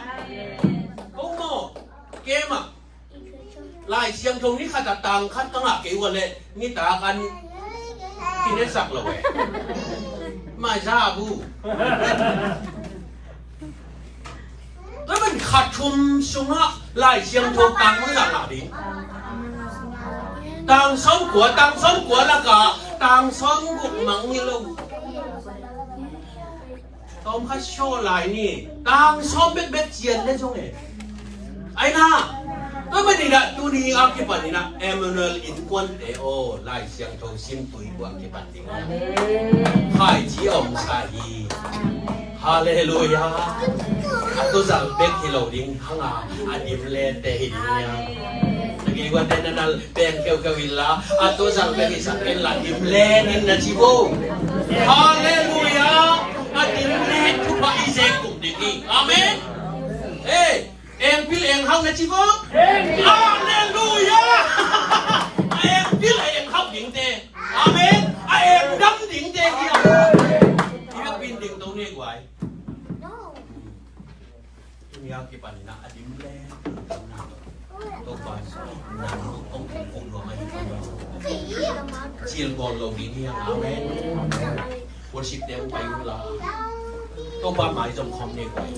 Ko maw? Kei mah. Lai Siangtho ni khat a tang khat ka ngah kei uh a leh nitak an kinetsak lo e. Mai za bu. Tua man kha thum sungah Lai Siangtho tang mah ngah ding. Tang sawm kua, tang sawm kua lakah tang sawm guk mang hi lo. Tawm khat sawh lai ni, tang sawm bekbek cian le zong e. Ai na, Tua manin ah tuni a kipanin ah Emmanuel innkuante aw, Lai Siangtho sim tui buang kipan ding. Khaici a om sa hi. Halleluia. A tuzal bek hi lo ding hanga, a dim lente hi ding hi hang. Na gei guante na nal beng keuhkeuh inla, a tuzal bek hi sak inla dim len in na ci bo. Halleluia. A dim len thupha i zek kum ding hi. Amen. Hey. Engpil enghau na ci bo. Halleluia. A engpil a enghau dingte. Amen. A engdam dingte hi a. I bek bin ding to ne guai. Tuni a kipanin ah a dim le. Topa nang kong kong nuam ahi. Cil gol lo ding hi hang. Amen. Worship te uh pai uh la. Topa mai zong khom ne guai.